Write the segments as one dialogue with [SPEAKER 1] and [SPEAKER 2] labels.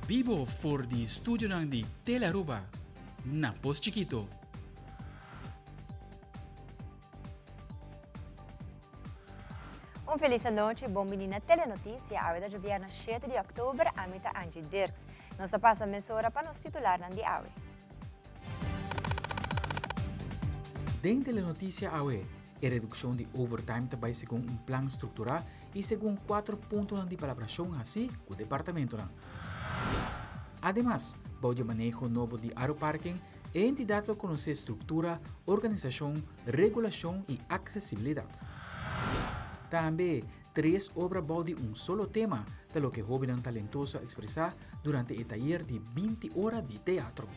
[SPEAKER 1] Bibo for di studionan di Telearuba na Pos Chikito.
[SPEAKER 2] Un feliz anochi, bon bini na Telenoticia. Awe ta djobierna 7 di oktober, ami ta Angie Dirks. Nos ta pasa mesora pa nos titularnan di awe.
[SPEAKER 1] Den Telenoticia awe, e redukshon di overtime ta bai segun un plan strukturá i segun kuater puntonan di palabrashon hasí ku departamentonan. Ademas, bou di e maneho nobo di Aruparking, e entidat lo konosé struktura, organisashon, regulashon i aksesibilidat. Tambe, tres obra bou di un solo tema ta loke hóbennan talentoso a ekspresá durante e tayer di 20 ora di teatro.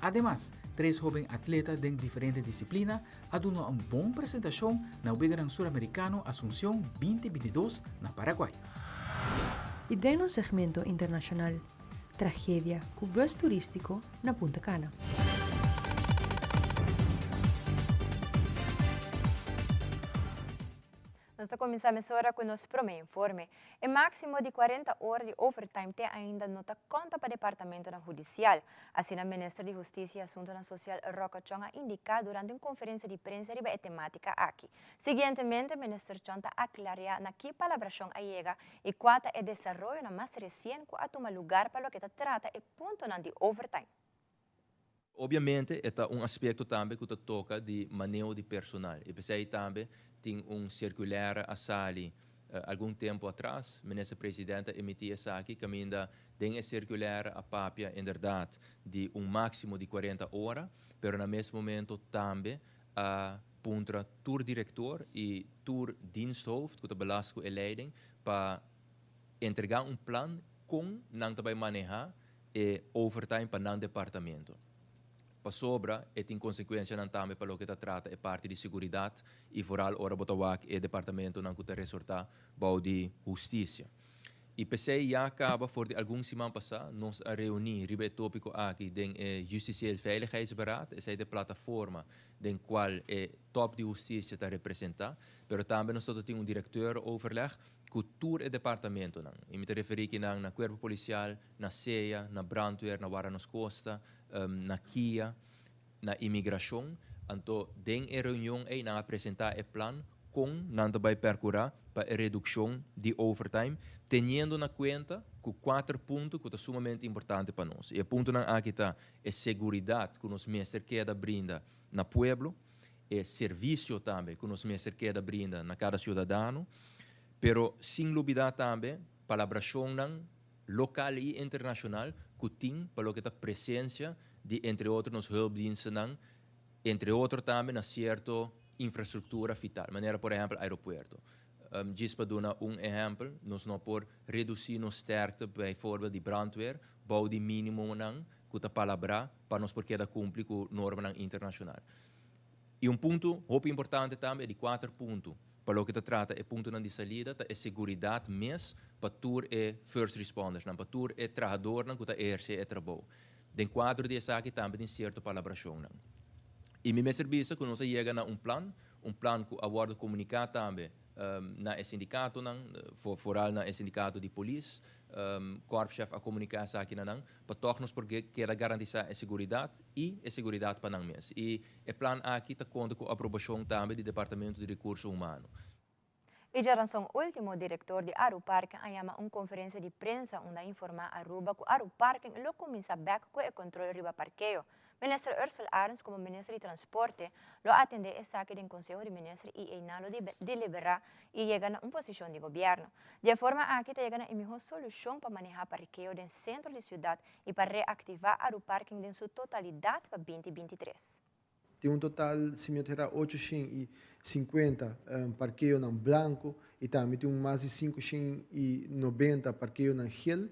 [SPEAKER 1] Ademas, tres hóben atleta den diferente disiplina a duna un bon presentashon na Weganan Suramerikano Asunción 2022 na Paraguay.
[SPEAKER 3] I den nos segmento internashonal, tragedia ku bus turístiko na Punta Cana.
[SPEAKER 2] Nos ta kuminsá mesora ku nos promé informe. E máksimo di 40 ora di overtime te ainda no ta konta pa departamentonan hudisial. Asina Minister di Hustisia i Asuntonan Sosial Rocco Chong a indiká durante un konferensia di prensa riba e temátika aki. Siguientemente Minister Chong ta aklariá na ki palabrashon a yega i kua ta e desaroyonan mas resien ku a tuma lugar pa loke ta trata e puntonan di overtime.
[SPEAKER 4] Obviamente e ta un aspecto tambe cu ta toca di maneho di personal y p'esey tambe tin un circulaire a sali algun tempo atras, Minister President a emiti esaki caminda den e circulaire a papia inderdaad di un maximo di 40 ora, pero na mes momento tambe a puntra tur director y tur diensthoofd cu ta belast cu e leiding pa entrega un plan con nan ta bay maneha e overtime pa nan departamento. Pasobra e tin consecuencianan tambe pa loke ta trata e parti di seguridad y vooral ora bo ta wak e departamentonan cu ta resorta bou di husticia. Y p'esey ya caba for di algun siman pasa nos a reuni riba e topico aki den e Justitieel Veiligheidsberaad, esey ta e plataforma den cual e top di husticia ta representa, pero tambe nos ta tin un directeuroverleg cu tur e departamentonan. Y mi ta referi kinan na Cuerpo Policial, na SEA, na Brandweer, na Warda Nos Costa, na kia, na Inmigracion. Anto den e reunion ey nan a presenta e plan con nan ta bay percura pa e reduccion di overtime, teniendo na cuenta cu cuater punto cu ta sumamente importante pa nos. Y e puntonan aki ta e seguridad cu nos mester keda brinda na pueblo, e servicio tambe cu nos mester keda brinda na cada ciudadano, pero sin lubida tambe palabracionnan local y internacional cu tin pa loke ta presencia di entre otro nos hulpdienstennan, entre otro tambe na cierto infrastructura vital, manera por ehempel aeropuerto. Djis pa duna un ehempel, nos no por reduci nos sterkte bijvoorbeeld di brandweer bou di minimonan cu ta palabra pa nos por keda cumpli cu normanan internacional. Y un punto hopi importante tambe, e di cuater punto, pa loke ta trata e puntonan di salida, ta e seguridad mes pa tur e first respondersnan, pa tur e trahadornan cu ta eherce e trabou. Den cuadro di esaki tambe tin cierto palabracionnan. Y mi mester bisa cu nos a yega na un plan, un plan cu a wordo comunica tambe na e sindicatonan, vooral na e sindicato di polis, Korpschef a comunica esaki na nan, pa tog nos por keda garantisa e seguridad y e seguridad pa nan mes. Y e plan aki ta conta cu aprobacion tambe di Departamento di Recurso Humano.
[SPEAKER 2] Y djaranson ultimo director di Aruparken a yama un conferencia di prensa unda a informa Aruba cu Aruparken lo cuminsa bek cu e control riba parkeo. Minister Ursell Arends como Minister di Transporte lo atende esaki den Conseho di Minister y eynan lo delibera y yega na un posicion di Gobierno. Di e forma aki ta yega na e miho solucion pa maneha parkeo den centro di ciudad y pa reactiva Aruparking den su totalidad pa 2023.
[SPEAKER 5] Tin un total, si mi no ta hera, 850 parkeonan blanco y tambe tin un mas di 590 parkeonan gel.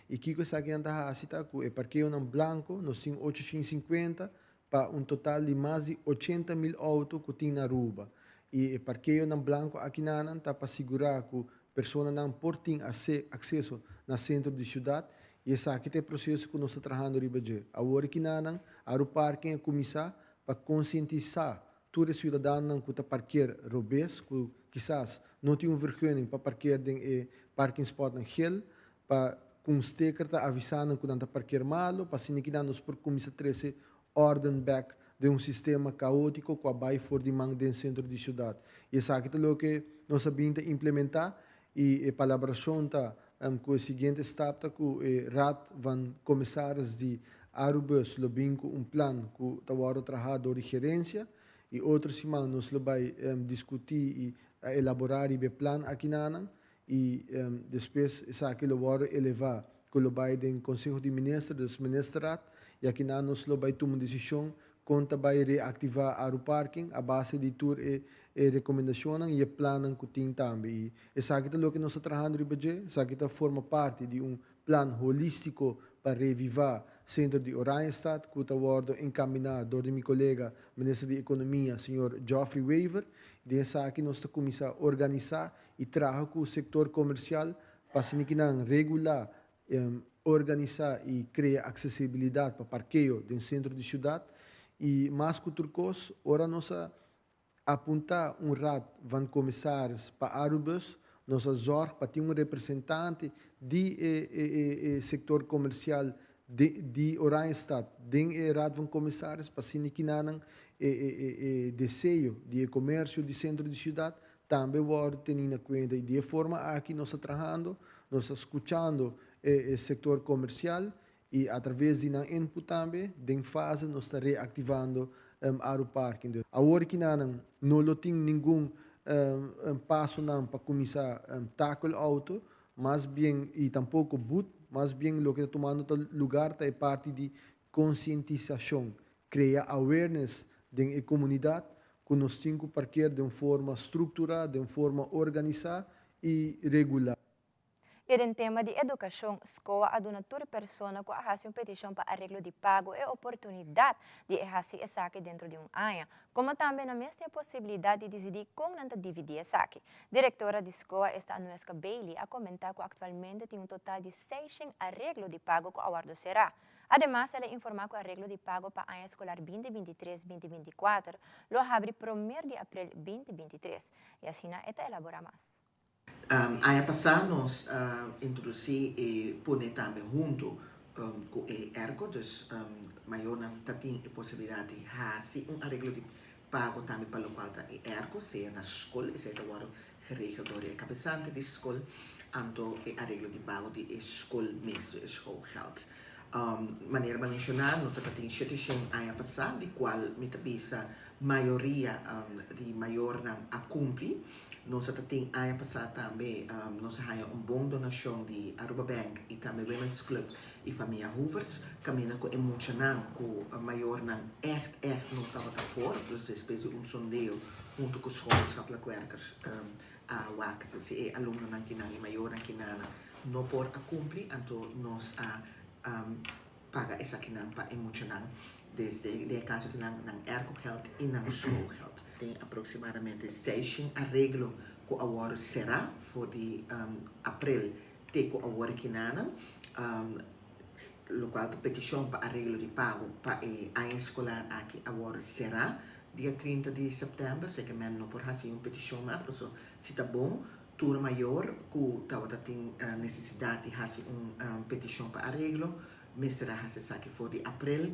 [SPEAKER 5] Y kico esakinan ta haci ta cu e parkeonan blanco nos tin 850 pa un total di mas di 80 mil auto cu tin na Aruba. Y e parkeonan blanco akinanan ta pa sigura cu personanan por tin acceso na centro di ciudad y esaki ta e proceso cu nos ta trahando riba dje. Awor akinanan Aruparking a cuminsa pa concientisa tur e ciudadanonan cu ta parkeer robes, cu kisas no tin un vergunning pa parkeer den e parking spotnan gel, pa. ku un sticker ta avisá nan ku nan ta parker malu, pa asina kinan nos por kuminsá trese órden bèk den un sistema kaótiko ku a bai for di man den sentro di siudat. I esaki ta loke nos a bin ta implementá i e palabrashon ta ku e siguiente stap ta ku e Raad van Commissaris di Arubus lo bin ku un plan ku ta wòrdu trahá dor di gerensia i otro siman nos lo bai diskutí i elaborá riba e plan akinanan i despues esaki lo wòrdu elevá ku lo bai den Konseho di Minister, dus Ministerraad, i akinan nos lo bai tuma un desishon kon ta bai reaktivá Aruparking a base di tur e e rekomendashonnan i e plannan ku tin tambe. I esaki ta loke nos ta trahando riba dje, esaki ta forma parti di un plan holístiko pa revivá sentro di Oranjestad ku ta wòrdu enkaminá dor di mi kolega Minister di Ekonomia, señor Geoffrey Wever. Den esaki nos ta kuminsá organisá i traha ku sektor komersial pa asina ki nan regulá, organisá i krea aksesibilidat pa parkeo den sentro di siudat. I mas ku tur kos, ora nos a apuntá un Raad van Commissaris pa Arubus, nos a zòrg pa tin un representante di e e sektor komersial di Oranjestad den e Raad van Commissaris pa asina kinanan e e deseo di e komersio di sentro di siudat tambe wòrdu tení na kuenta i di e forma aki nos ta trahando, nos ta skuchando e e sektor komersial i atraves di nan input tambe den fase nos ta reaktivando Aruparking. Dus awor kinanan no lo tin ningun pasonan pa kuminsá takel outo, mas bien i tampoko but, mas bien loke ta tumando ta lugar ta e parti di konsientisashon, Krea awareness den e komunidat ku nos tin ku parker den un forma strukturá, den un forma organisá i regulá.
[SPEAKER 2] I den tema di edukashon, SCOA a duna tur persona ku a hasi un petishon pa areglo di pago e oportunidat di e hasi esaki dentro di un aña, komo tambe nan mes tin e posibilidat di disidí kon nan ta dividí esaki. Direktora di SCOA, esta Anueska Bailey, a komentá ku aktualmente tin un total di seishen areglo di pago ku a wòrdu será. Ademas el a informá ku areglo di pago pa aña eskolar 2023, 2024 lo habri promer di aprel 2023, i asina e ta elaborá mas.
[SPEAKER 6] Aña pasá nos a introdusí e pone tambe huntu ku e airco, dus mayornan ta tin e posibilidat di hasi un areglo di pago tambe pa lokual ta e airco, sea na skol, esei ta wòrdu geregel dor di e kabesante di skol, anto e areglo di pago di e skol mes, di e schoolgeld. Manera mi a menshoná, nos tabatin shete shen aña pasá, di kual mi ta bisa mayoria di mayornan a kumpli. Nos tabatin aña pasá tambe, nos a haña un bon donashon di Aruba Bank i tambe Women's Club i famia Hoevertsz, kaminda ku e muchanan ku mayornan ègt ègt no tabata por, dus despues di un sondeo huntu ku schoolmaatschappelijk werkers a wak si e alumnonan kinan i mayornan kinan no por a kumpli, anto nos a paga esakinan pa e muchanan desde den e kaso kinan nan aircogeld i nan schoolgeld. Tin aproksimadamente seishen areglo ku a wòrdu será for di aprel te ku awor kinanan, lokual ta petishon pa areglo di pago pa e aña eskolar aki a wòrdu será dia 30 di sèptèmber, seke men no por hasi un petishon mas, paso si ta bon tur mayor ku tabata tin nesesidat di hasi un petishon pa areglo mester a hasi esaki for di aprel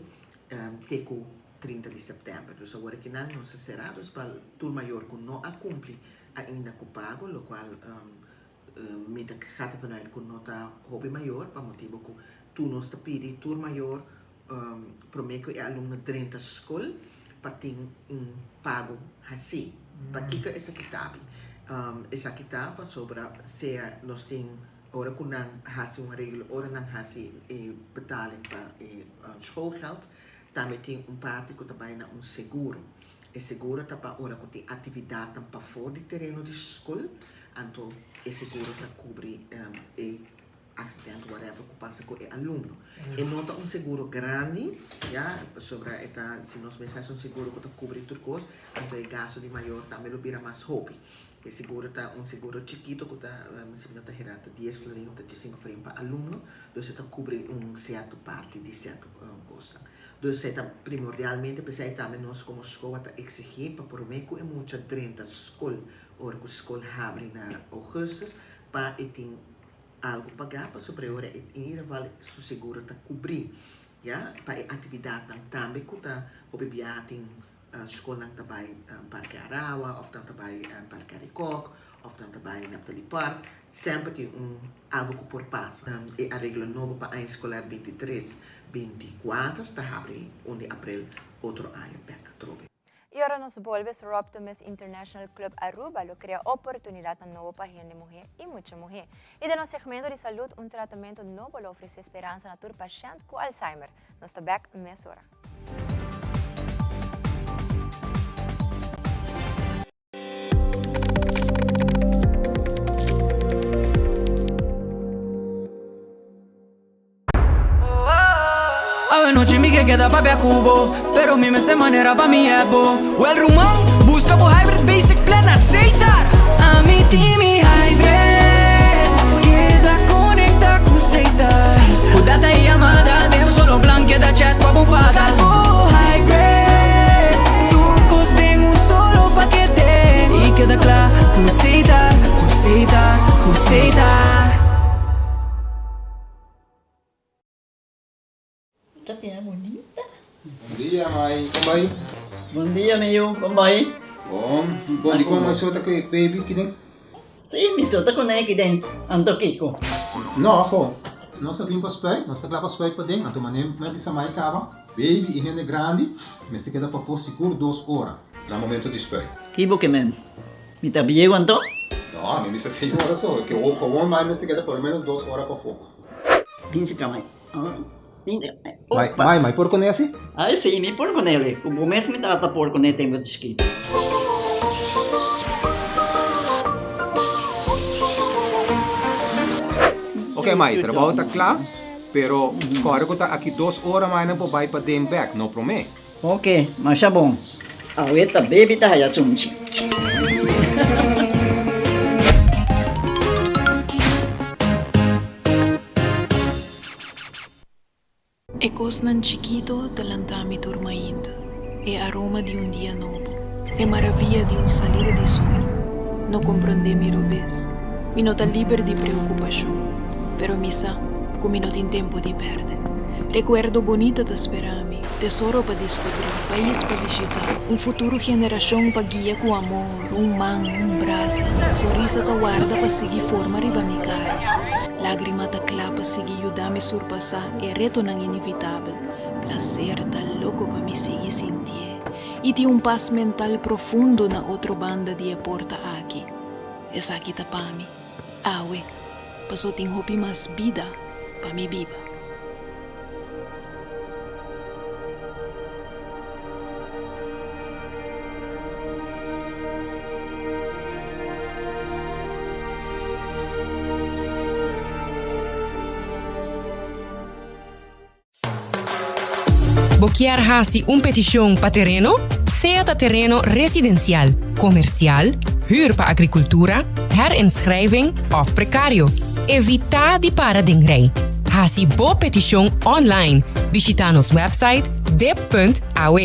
[SPEAKER 6] te ku 30 di sèptèmber. Dus awor kinan nos a será, dus pa tur mayor ku no a kumpli ainda ku pago, lokual Mi ta gaat ervan uit ku no ta hopi mayor pa motibu ku tur nos ta pidi tur mayor promé ku e alumno drenta skol pa tin un pago hasí. Pakiko esaki ta? Esaki ta pasobra sea nos tin ora ku nan hasi un areglo ora nan hasi e betaling pa e schoolgeld tambe tin un parti ku ta bai na un seguro. E seguro ta pa ora ku tin aktividatnan pafó di tereno di skol, anto e seguro ta kubri e aksident whatever ku pasa ku e alumno. E no ta un seguro grandi, ya, pasobra e ta, si nos mester hasi un seguro ku ta kubri tur kos, anto e gasto di mayor tambe lo bira mas hopi. E seguro ta un seguro chikito ku ta, si mi no ta hera, ta dies florin òf ta diesinko florin pa alumno, dus e ta kubri un sierto parti di sierto kosnan. Dus e ta primordialmente p'esei tambe nos komo skoa ta eksigí pa promé ku e mucha drenta skol ora ku skol habri na ougùstus pa e tin algu pagá pasobra e ora e in ieder geval su seguro ta kubrí ya pa e aktividatnan tambe ku ta hopi biaha tin skolnan ta bai Parke Arawa òf nan ta bai Parke Arikok òf nan ta bai Neptali Park semper tin un algu ku por pasa. E areglo nobo pa aña eskolar 23, 24 ta habri un di aprel otro aña bèk atrobe.
[SPEAKER 2] Y ora nos bolbe Soroptimist International Club Aruba lo crea oportunidadnan nobo pa hende muhe y mucha muhe. Y den nos segmento di salud un tratamento nobo lo ofrece speransa na tur pashent cu Alzheimer. Nos ta bek mesora.
[SPEAKER 7] Awe nochi mi ke keda papia ku bo Pero mi mester manera pa mi hep bo Wel ruman, buska bo hybrid basic plan na Setar Ami tin mi hybrid Keda konekta ku Setar Ku data i yamada den un solo plan Keda chat pa bo fada Buska bo hybrid Tur kos den un solo pakete I keda kla ku Setar, ku Setar, ku Setar.
[SPEAKER 8] Ta bira bonita.
[SPEAKER 9] Bon dia mai, kon bai?
[SPEAKER 8] Bon dia mi yu, kon bai?
[SPEAKER 9] Bon, bon di kon mai so ta ku e baby kiden?
[SPEAKER 8] Si, mi so ta kuné kiden, anto kiko?
[SPEAKER 9] No, ho, nos a bin pa spuit, nos ta kla pa spuit paden, anto manera mi a bisa mai kaba, baby i hende grandi mester keda pafó sigur dos ora na momento di spuit.
[SPEAKER 8] Ki bo ke men? Mi ta bieu anto?
[SPEAKER 9] No, mi bisa señora so, ke wou mai mester keda por lo menos dos ora pafó.
[SPEAKER 8] Binse ka mai.
[SPEAKER 9] Mai, mai, mai por kuné asi?
[SPEAKER 8] Ai si, mi por kuné li. Ku bo mes mi tata por kuné tempu di chikito.
[SPEAKER 9] Ok mai, trabou ta kla, pero kòrda ku ta aki dos ora mai nan por bai paden bèk, no promé.
[SPEAKER 8] Ok, masha bon. Awe ta baby ta haya sunchi.
[SPEAKER 10] E kosnan chikito ta lanta mi tur mainta, e aroma di un dia nobo, e maravia di un salida di sol. No komprondé mi robes, mi no ta liber di preokupashon, pero mi sa ku mi no tin tempu di pèrdè. Rekuerdo bonita ta spera mi, tesoro pa diskubrí, pais pa bishitá, un futuro generashon pa guia ku amor, un man, un brasa, sonrisa ta warda pa sigui forma riba mi kara, lágrima ta kla pa sigui yuda mi surpasá e retonan inevitabel, plaser ta loko pa mi sigui sintié i tin un pas mental profundo na otro banda di e porta aki. Esaki ta pa mi. Awe, paso tin hopi mas bida pa mi biba.
[SPEAKER 11] Bo kier hasi un petishon pa tereno? Sea ta tereno residensial, komersial, hür pa agrikultura, herinschrijving òf prekario. Evitá di para den rei. Hasi bo petishon online. Bishitá nos wèpsait dip.aw.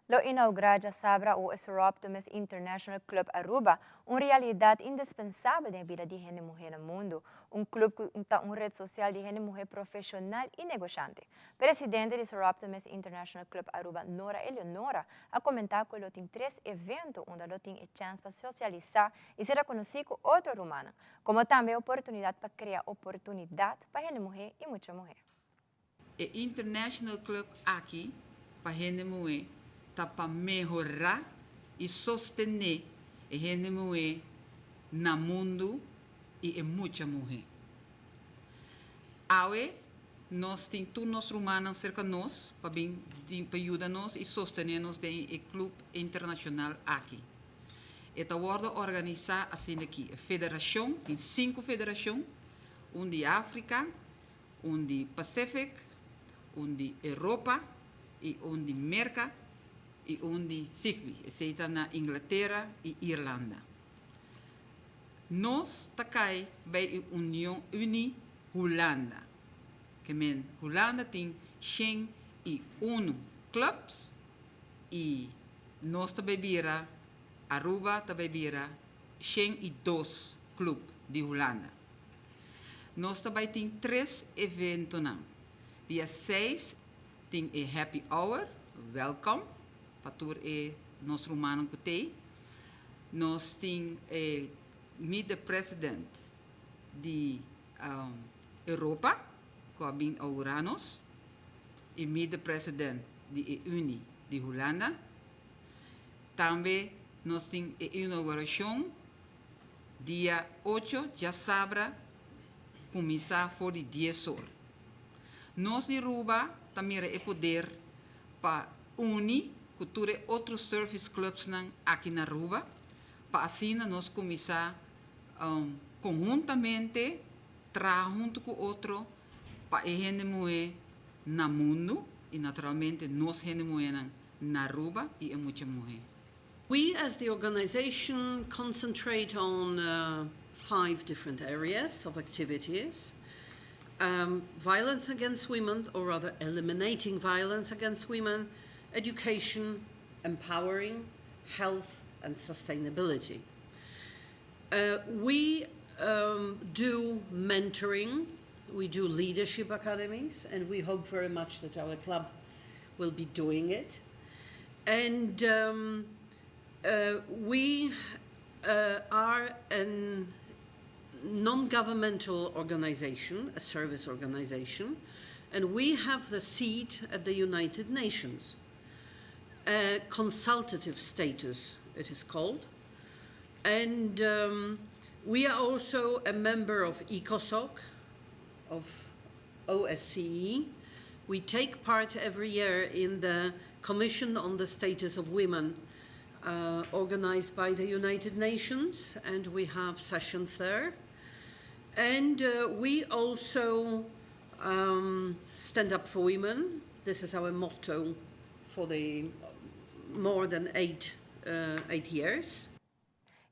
[SPEAKER 2] Lo inaugurá djasabra o e Soroptimist International Club Aruba, un realidat indispensabel den e bida di hende muhé na mundu, un club ku ta un red sosial di hende muhé profeshonal i negoshante. Presidente di Soroptimist International Club Aruba, Nora Eleonora, a komentá ku lo tin tres evento unda lo tin e chèns pa sosialisá i sera konosí ku otro rumannan, komo tambe e oportunidat pa krea oportunidat pa hende muhé i mucha muhé.
[SPEAKER 12] E International Club aki pa hende muhé ta pa mehorá i sostené e hende muhé na mundu i e mucha muhé. Awe nos tin tur nos rumannan serka nos pa bin pa yuda nos i sostené nos den e club internacional aki. E ta wòrdu organisá asina aki, e federashon, tin sinku federashon, un di Afrika, un di Pacific, un di Europa y un di Merca y un di Sigby, esey ta na Inglatera y Irlanda. Nos ta cay bay e Union Uni Hulanda. Ke men Hulanda tin 101 clubs y nos ta bay bira, Aruba ta bay bira 102. Club di Hulanda. Nos ta bai tin tres eventonan. Dia seis tin e Happy Hour, welcome pa tur e nos rumannan ku t'ei. Nos tin e Meet the President di Europa ku a bin ourá nos i Meet the President di e Unie di Hulanda. Tambe nos tin e inaugurashon dia ocho djasabra kuminsá for di dies or. Nos di Ruba ta mira e poder pa uni ku tur e otro service clubsnan aki na Aruba pa asina nos kuminsá konhuntamente traha huntu ku otro pa e hende muhé na mundu i naturalmente nos hende muhénan na Aruba i e mucha muhé.
[SPEAKER 13] We as the organization concentrate on five different areas of activities. Um, violence against women, or rather eliminating violence against women, education, empowering, health and sustainability. Uh, we um, do mentoring, we do leadership academies, and we hope very much that our club will be doing it. And um, uh, we uh, are a non-governmental organization, a service organization, and we have the seat at the United Nations. A consultative status, it is called. And um, we are also a member of ECOSOC, of OSCE. We take part every year in the Commission on the Status of Women uh, organized by the United Nations, and we have sessions there. And uh, we also um, stand up for women. This is our motto for the more than eight, uh, eight years.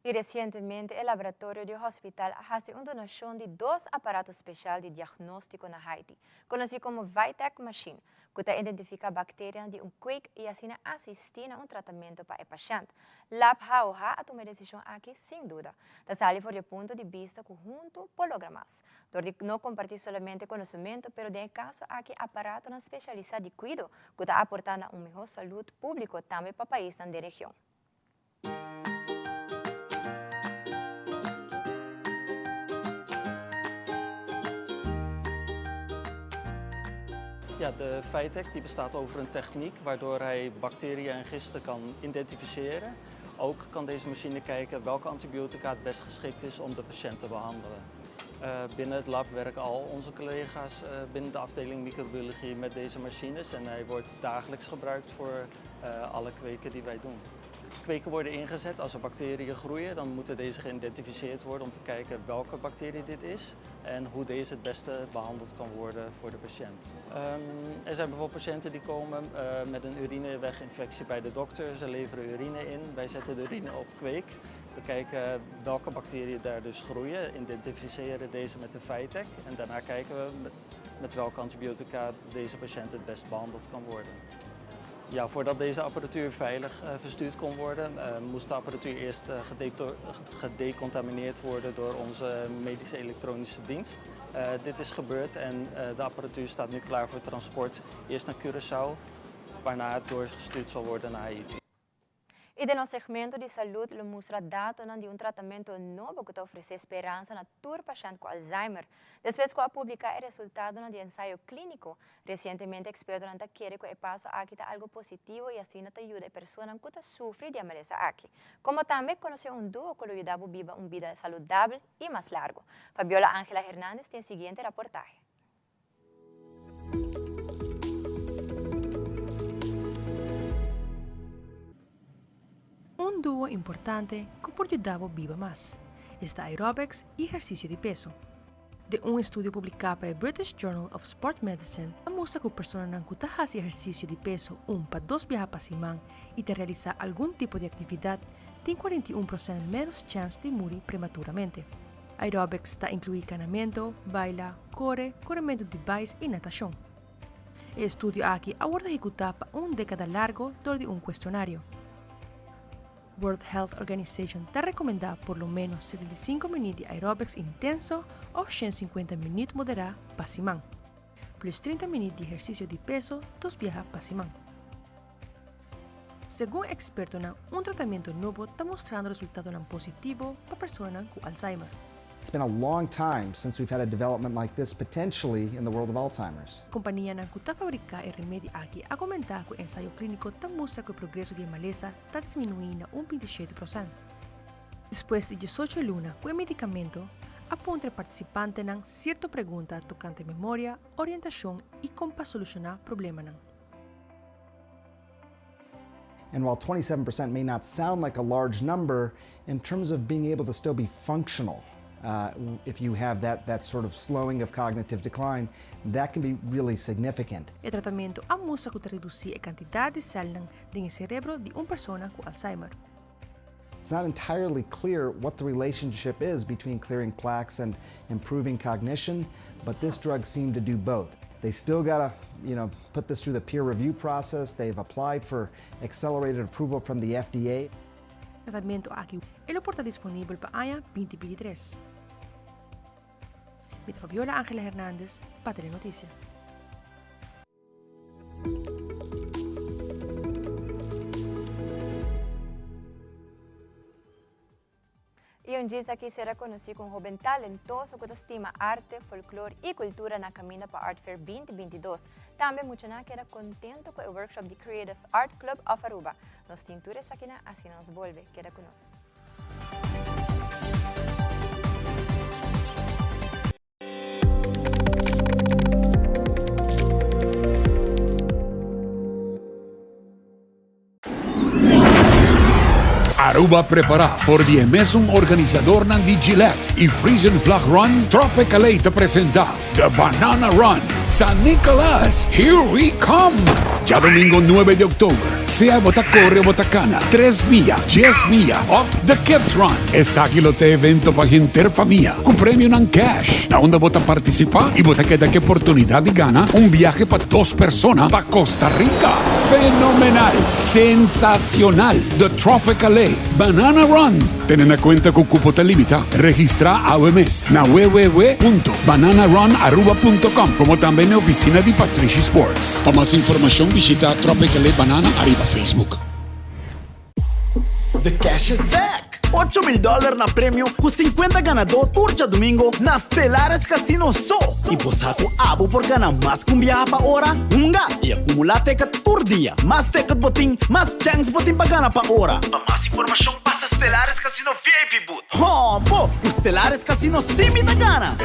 [SPEAKER 2] Y recientemente e laboratorio di hospital a haci un donacion di dos aparato special di diagnostico na Haiti, conoci como VITEK Machine, cu ta identifica bacteria di un kweek y asina asisti na un tratamento pa e pashent. Lab HOH a tuma e decision aki sin duda. Ta sali for di e punto di bista cu hunto por logra mas. Dor di no comparti solamente conocimento, pero den e caso aki aparatonan specialisa di cuido cu ta aporta na un miho salud publico tambe pa paisnan den region.
[SPEAKER 14] Ja, de VITEK die bestaat over een techniek waardoor hij bacteriën en gisten kan identificeren. Ook kan deze machine kijken welke antibiotica het best geschikt is om de patiënt te behandelen. Uh, binnen het lab werken al onze collega's uh, binnen de afdeling microbiologie met deze machines en hij wordt dagelijks gebruikt voor uh, alle kweken die wij doen. Kweken worden ingezet als er bacteriën groeien, dan moeten deze geïdentificeerd worden om te kijken welke bacterie dit is en hoe deze het beste behandeld kan worden voor de patiënt. Um, er zijn bijvoorbeeld patiënten die komen uh, met een urineweginfectie bij de dokter. Ze leveren urine in, wij zetten de urine op kweek. We kijken welke bacteriën daar dus groeien, identificeren deze met de VITEK en daarna kijken we met, met welke antibiotica deze patiënt het best behandeld kan worden. Ja, voordat deze apparatuur veilig uh, verstuurd kon worden, uh, moest de apparatuur eerst uh, gedecontamineerd worden door onze medische elektronische dienst. dit is gebeurd en de apparatuur staat nu klaar voor transport. Eerst naar Curaçao, waarna het doorgestuurd zal worden naar Haiti.
[SPEAKER 2] Y den nos segmento di salud lo mustra datonan di un tratamento nobo cu ta ofrece speransa na tur pashent cu Alzheimer. Despues cu a publica e resultadonan di ensayo clinico, recientemente expertonan ta kere cu e paso aki ta algo positivo y asina ta yuda e personanan cu ta sufri di e malesa aki. Como tambe conoce un duo cu lo yuda bo biba un bida saludabel y mas largo. Fabiola Angela Hernandez tin e siguiente raportahe.
[SPEAKER 3] Un duo importante ku por yuda bo biba mas, esta aerobics i ehersisio di peso. Den un estudio publiká pa e British Journal of Sport Medicine a mustra ku personanan ku ta hasi ehersisio di peso un pa dos biaha pa siman i ta realisá algun tipo di aktividat tin 41 prosènt ménos chèns di muri prematuramente. Aerobics ta inkluí kanamentu, baila, kore, korementu di bais i natashon. E estudio aki a wòrdu ehekutá pa un dékada largo dor di un kuestionario. World Health Organization ta rekomendá por lo ménos 75 minüt di aerobics intenso òf 150 minüt moderá pa siman, plus 30 minüt di ehersisio di peso dos biaha pa siman. Segun ekspertonan, un tratamentu nobo ta mustrando resultadonan positivo pa personanan ku Alzheimer.
[SPEAKER 15] It's been a long time since we've had a development like this potentially in the world of Alzheimer's.
[SPEAKER 3] Kompanianan ku ta fabriká e remedi aki a komentá ku e ensayo klíniko ta mustra ku e progreso di e malesa ta disminuí na un 27%. Despues di 18 luna ku e medikamento, a puntra e partisipantenan sierto pregunta tokante memoria, orientashon i kon pa solushoná problemanan.
[SPEAKER 15] And while 27% may not sound like a large number, in terms of being able to still be functional, if you have that, that sort of slowing of cognitive decline, that can be really significant.
[SPEAKER 3] E tratamentu a mustra ku ta redusí e kantidat di sèlnan den e serebro di un persona ku Alzheimer.
[SPEAKER 15] It's not entirely clear what the relationship is between clearing plaques and improving cognition, but this drug seemed to do both. They still gotta, you know, put this through the peer review process. They've applied for accelerated approval from the FDA.
[SPEAKER 3] Tratamentu aki e lo por ta disponibel pa aña 2023. Mi ta Fabiola Angela Hernandez pa Telenoticia.
[SPEAKER 2] Y un djis aki sera conoci cu un hoben talentoso cu ta stima arte, folklore y cultura na caminda pa Art Fair 2022. Tambe muchanan a keda contento cu e workshop di Creative Art Club of Aruba. Nos tin tur esakinan asina nos bolbe. Keda cu nos.
[SPEAKER 16] Aruba prepara por di e mesun organisadornan di Gillette y Frisian Flag Run, Tropicale ta presenta The Banana Run San Nicolas, Here We Come! Djadomingo 9 di oktober, sea bo ta kore o bo ta kana, tres mia, dies mia of The Kids Run. Esaki lo ta e evento pa henter famia, ku premionan cash, na unda bo ta partisipá i bo ta keda ku e oportunidat di gana un biahe pa dos persona pa Costa Rica. Fenomenal! Sensacional! The Tropicale Banana Run! Tene na kuenta ku kupo ta limitá. Registrá awe mes na www.bananarunaruba.com komo tambe na e ofisina di Patrishi Sports. Pa mas informashon bishita Tropicale Banana ariba Facebook.
[SPEAKER 17] The cash is back! 8000 dollar na premio ku 50 ganadó tur djadumingo na Stellaris Casino so! I bo sa ku abo por gana mas ku un biaha pa ora? Hunga i akumulá teket tur dia! Mas teket bo tin, mas chèns bo tin pa gana pa ora! Pa mas informashon pasa Stellaris Casino VIP Booth. Hombo! Ku Stellaris Casino sí mi ta gana!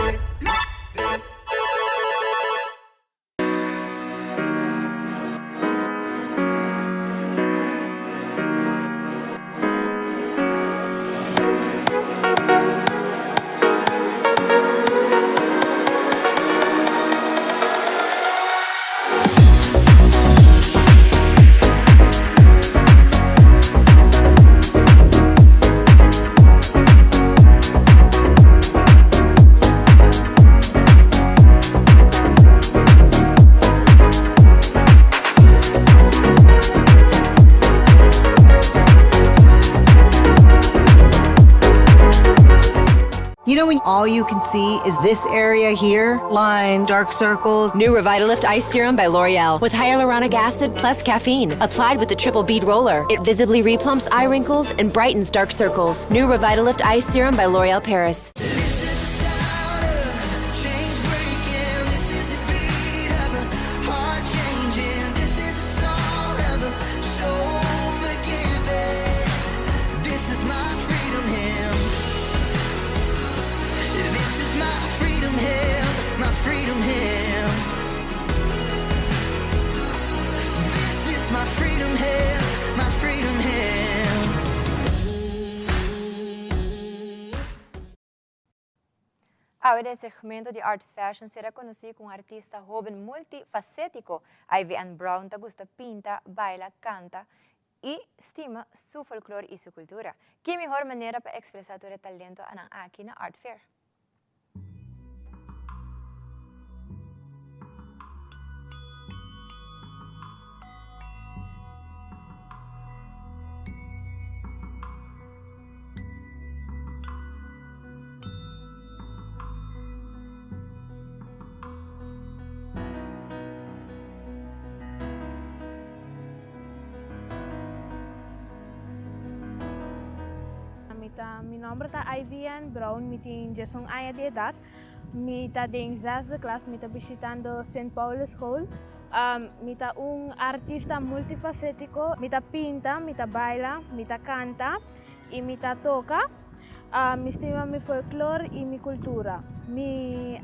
[SPEAKER 18] You know when all you can see is this area here? Lines, dark circles.
[SPEAKER 11] New Revitalift Ice Serum by L'Oreal with hyaluronic acid plus caffeine. Applied with the triple bead roller. It visibly replumps eye wrinkles and brightens dark circles. New Revitalift Ice Serum by L'Oreal Paris.
[SPEAKER 2] Awe den segmento di Art Fashion sera konosí ku un artista hóben multifasetico, Ivy Ann Brown ta gusta pinta, baila, kanta i stima su folklor i su kultura. Ki mihor manera pa ekspresá tur e talento anan aki na Art Fair?
[SPEAKER 19] ta mi nomber ta Ivy-Ann Brown, mi tin 11 aña di edad. Mi ta den zesde klas, mi ta bishitando Sint Paulus School. Mi ta un artista multifacetico, mi ta pinta, mi ta baila, mi ta canta y mi ta toca. Mi stima mi folklor y mi cultura. Mi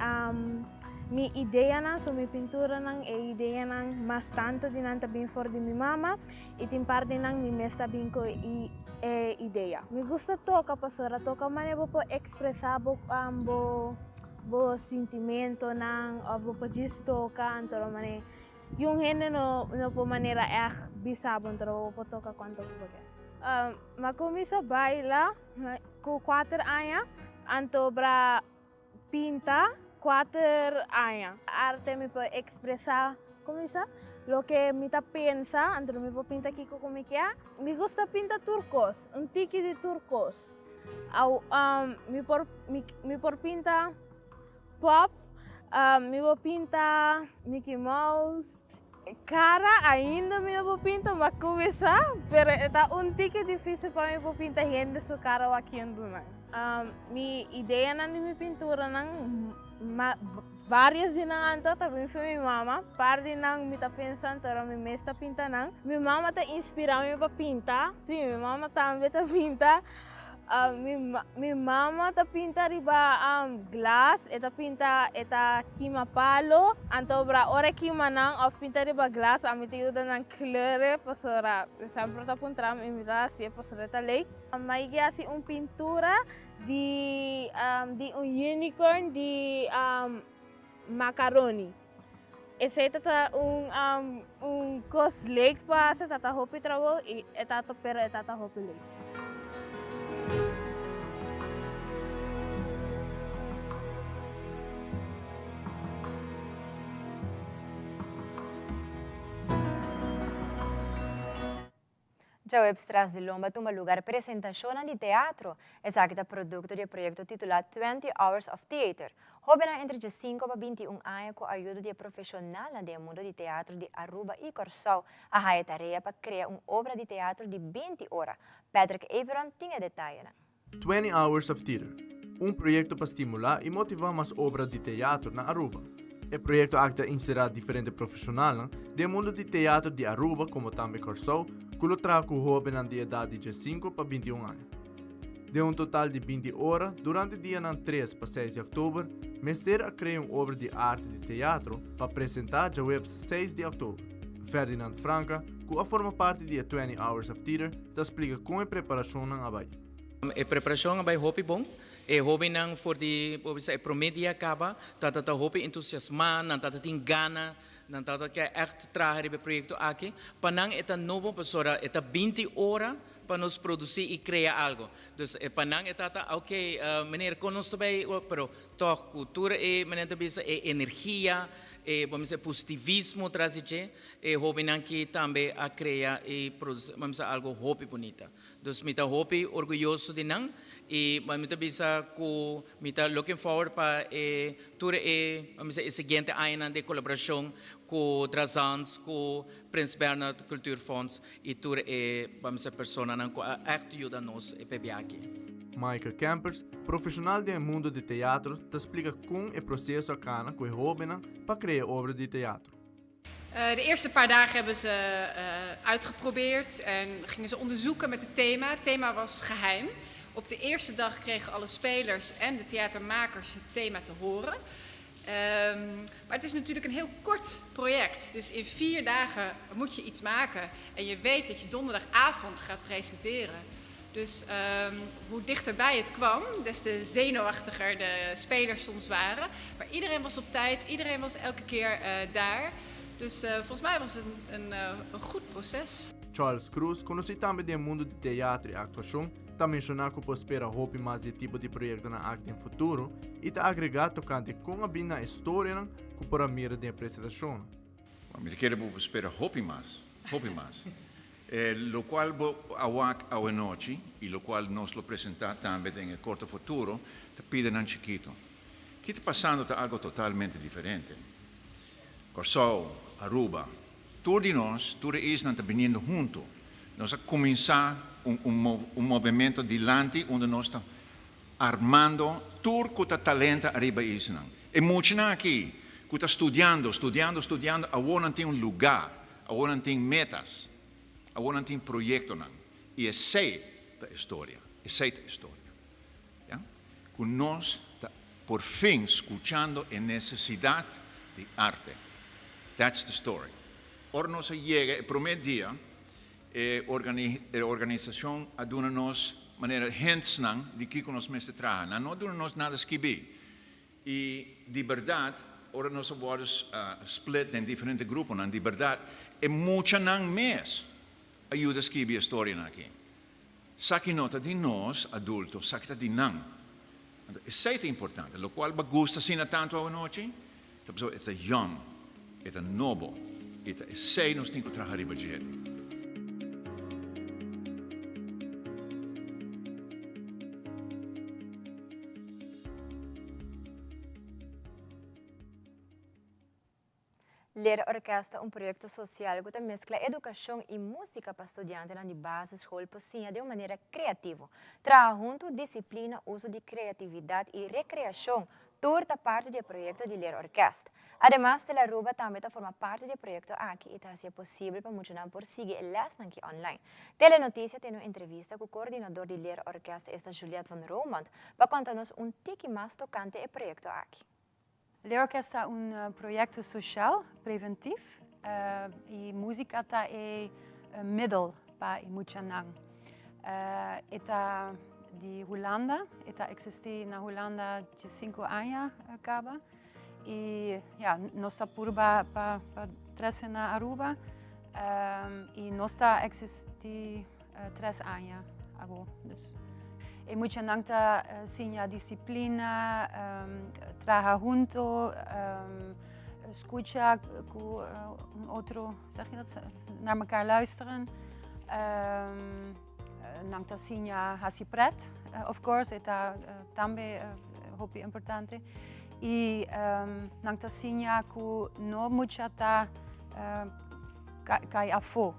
[SPEAKER 19] mi ideanan, so mi pinturanan, e ideanan mas tanto di nan ta bin for di mi mama y tin par di nan mi mes ta bin cu e idea. Mi gusta toca pasobra toca manera bo por expresa bo bo bo sintimentonan of bo por djis toca anto lo manera y un hende no no por manera echt bisa bo anto bo por toca cuanto cu bo ke. Mi a cuminsa baila cu cuater aña anto bra Pinta, kuater aña. Arte mi por expresa, como bisa, loke mi ta pensa, anto mi por pinta kiko ku mi kia. Mi gusta pinta tur kos, un tiki di tur kos. Au, mi por, mi por pinta pop, mi por pinta Mickey Mouse. Cara ainda mi no por pinta, mi a cuminsa, pero e ta un tiki dificil pa mi por pinta hende su cara wakiendo nan. Mi ideanan di mi pinturanan, varios di nan anto ta bin for mi mama, par di nan mi ta pensa anto ora mi mes ta pinta nan. Mi mama ta inspira mi pa pinta, si mi mama tambe ta pinta. Mi mama ta pinta riba glas, e ta pinta, e ta kima palo. Anto bra ora e kima nan of pinta riba glas ami ta yuda nan kleure pasobra semper ta puntra mi mi ta hasié pasobra e ta leuk. Maigi a hasi un pintura di di un unicorn di macaroni. Esei ta ta un un kos leuk pa hasi, ta ta hopi trabou i e ta ta pero e ta ta hopi leuk.
[SPEAKER 2] Djaweps tras di lomba tuma lugar presentashonnan di teatro. Esaki ta produkto di e proyekto titulá Twenty Hours of Theater. Hóbennan entre djesinku pa 21 aña ku ayudo di e profeshonalnan den e mundu di teatro di Aruba i Kòrsou a haña tarea pa krea un obra di teatro di 20 ora. Patrick Everon tin e detayenan.
[SPEAKER 20] Twenty Hours of Theater, un proyekto pa stimulá i motivá mas obra di teatro na Aruba. E proyekto aki ta inserá diferente profeshonalnan den mundu di teatro di Aruba komo tambe Kòrsou ku lo traha ku hóbennan di edat di 15 pa 21 aña. Den un total di 20 ora, durante dianan 3 pa 6 di òktober, mester a krea un obra di arte di teatro pa presentá djaweps 6 di òktober. Ferdinand Franca, ku a forma parti di e Twenty Hours of Theater, ta splika kon e preparashonnan a bai.
[SPEAKER 21] E preparashon a bai hopi bon. E hóbennan for di por bisa e promé dia kaba tabata ta hopi entusiasmá, nan tabata tin gana, nan tabata ke ègt traha riba e proyekto aki. Pa nan e ta nobo pasobra e ta 20 ora pa nos produsí i krea algu. Dus pa nan e tabata oke meneer kon nos ta bai pero tòg ku tur e manera ta bisa e energia, e bo bisa e positivismo tras di dje, E hobennan ki tambe a crea y produci, mi bisa algo hopi bunita. Dus mi ta hopi orguyoso di nan y mi ta bisa cu mi ta looking forward pa e tur e, mi bisa e siguiente añanan di colaboracion cu Drazans, cu Prins Bernhard Cultuurfonds y tur e, mi bisa personanan cu a echt yuda nos e p'e biaha.
[SPEAKER 20] Michael Kempers, profesional den e mundo di teatro, ta splica con e proceso a cana cu e hobennan pa crea e obra di teatro.
[SPEAKER 22] De eerste paar dagen hebben ze uitgeprobeerd en gingen ze onderzoeken met het thema. Het thema was geheim. Op de eerste dag kregen alle spelers en de theatermakers het thema te horen. Um, maar het is natuurlijk een heel kort project. Dus in vier dagen moet je iets maken. En je weet dat je donderdagavond gaat presenteren. Dus um, hoe dichterbij het kwam, des te zenuwachtiger de spelers soms waren. Maar iedereen was op tijd, iedereen was elke keer uh, daar. Dus uh, volgens mij was het een, een, uh, een goed proces.
[SPEAKER 20] Charles Cruz, konosí tambe den mundu di teatro i aktuashon, ta menshoná ku por spera hopi mas di e tipo di proyektonan aki den futuro i ta agregá tokante kon a bin na e storianan ku por a mira den e presentashonnan.
[SPEAKER 23] Mi ta kere bo por spera hopi mas, hopi mas. E locual bo a wak awenochi y locual nos lo presenta tambe den e corto futuro ta pidanan chikito. Ki ta pasando ta algo totalmente diferente. Corsou, Aruba, tur di nos, tur e isnan ta biniendo hunto. Nos a cuminsa. un, un, un movimento dilanti unda nos ta armando tur cu ta talenta ariba isla. E muchanan aki cu ta studiando, studiando, studiando, awor nan tin un lugar, awor nan tin metas, awor nan tin proyectonan. Y esey ta historia, esey ta historia. Ja? Cu nos ta por fin scuchando e necesidad di arte. That's the story. Ora nos a yega e prome dia, e, organi e organisacion a duna nos manera hints nan di kico nos mester traha. Nan no a duna nos nada skibi. Y di berdad, ora nos a wordo split den diferente gruponan, di berdad, e muchanan mes a yuda skibi e storianan aki. Esaki no ta di nos adulto, esaki ta di nan. Anto esey ta importante, locual bo gusta asina tanto awanochi, ta pasobra e ta young, e ta nobo, y ta esey nos tin cu traha riba djele.
[SPEAKER 2] Leerorkest ta un proyecto social cu ta mezcla educacion y musica pa studiantenan di basisschool por siña den un manera creativo. Traha hunto, disciplina, uso di creatividad y recreacion tur ta parti di e proyecto di Leerorkest. Ademas, Telaruba tambe ta forma parti di e proyecto aki y ta haci'e posibel pa muchanan por sigui e lesnan ki online. Telenoticia tene un entrevista cu coordinador di Leerorkest esta Juliette van Romondt pa conta nos un tiki mas tocante e proyecto aki.
[SPEAKER 1] Leerorkest ta un proyecto social preventief y musica ta e middel pa e muchanan. E ta di Hulanda, e ta existi na Hulanda 5 aña caba y ja, nos ta purba pa trece na Aruba y nos ta existi 3 aña awo. Dus e muchanan ta siña disciplina, traha hunto, scucha cu un otro, zeg je dat, naar mekaar luisteren. Nan ta siña haci pret, of course, e ta tambe hopi importante. Y nan ta siña cu no mucha ta cay afo.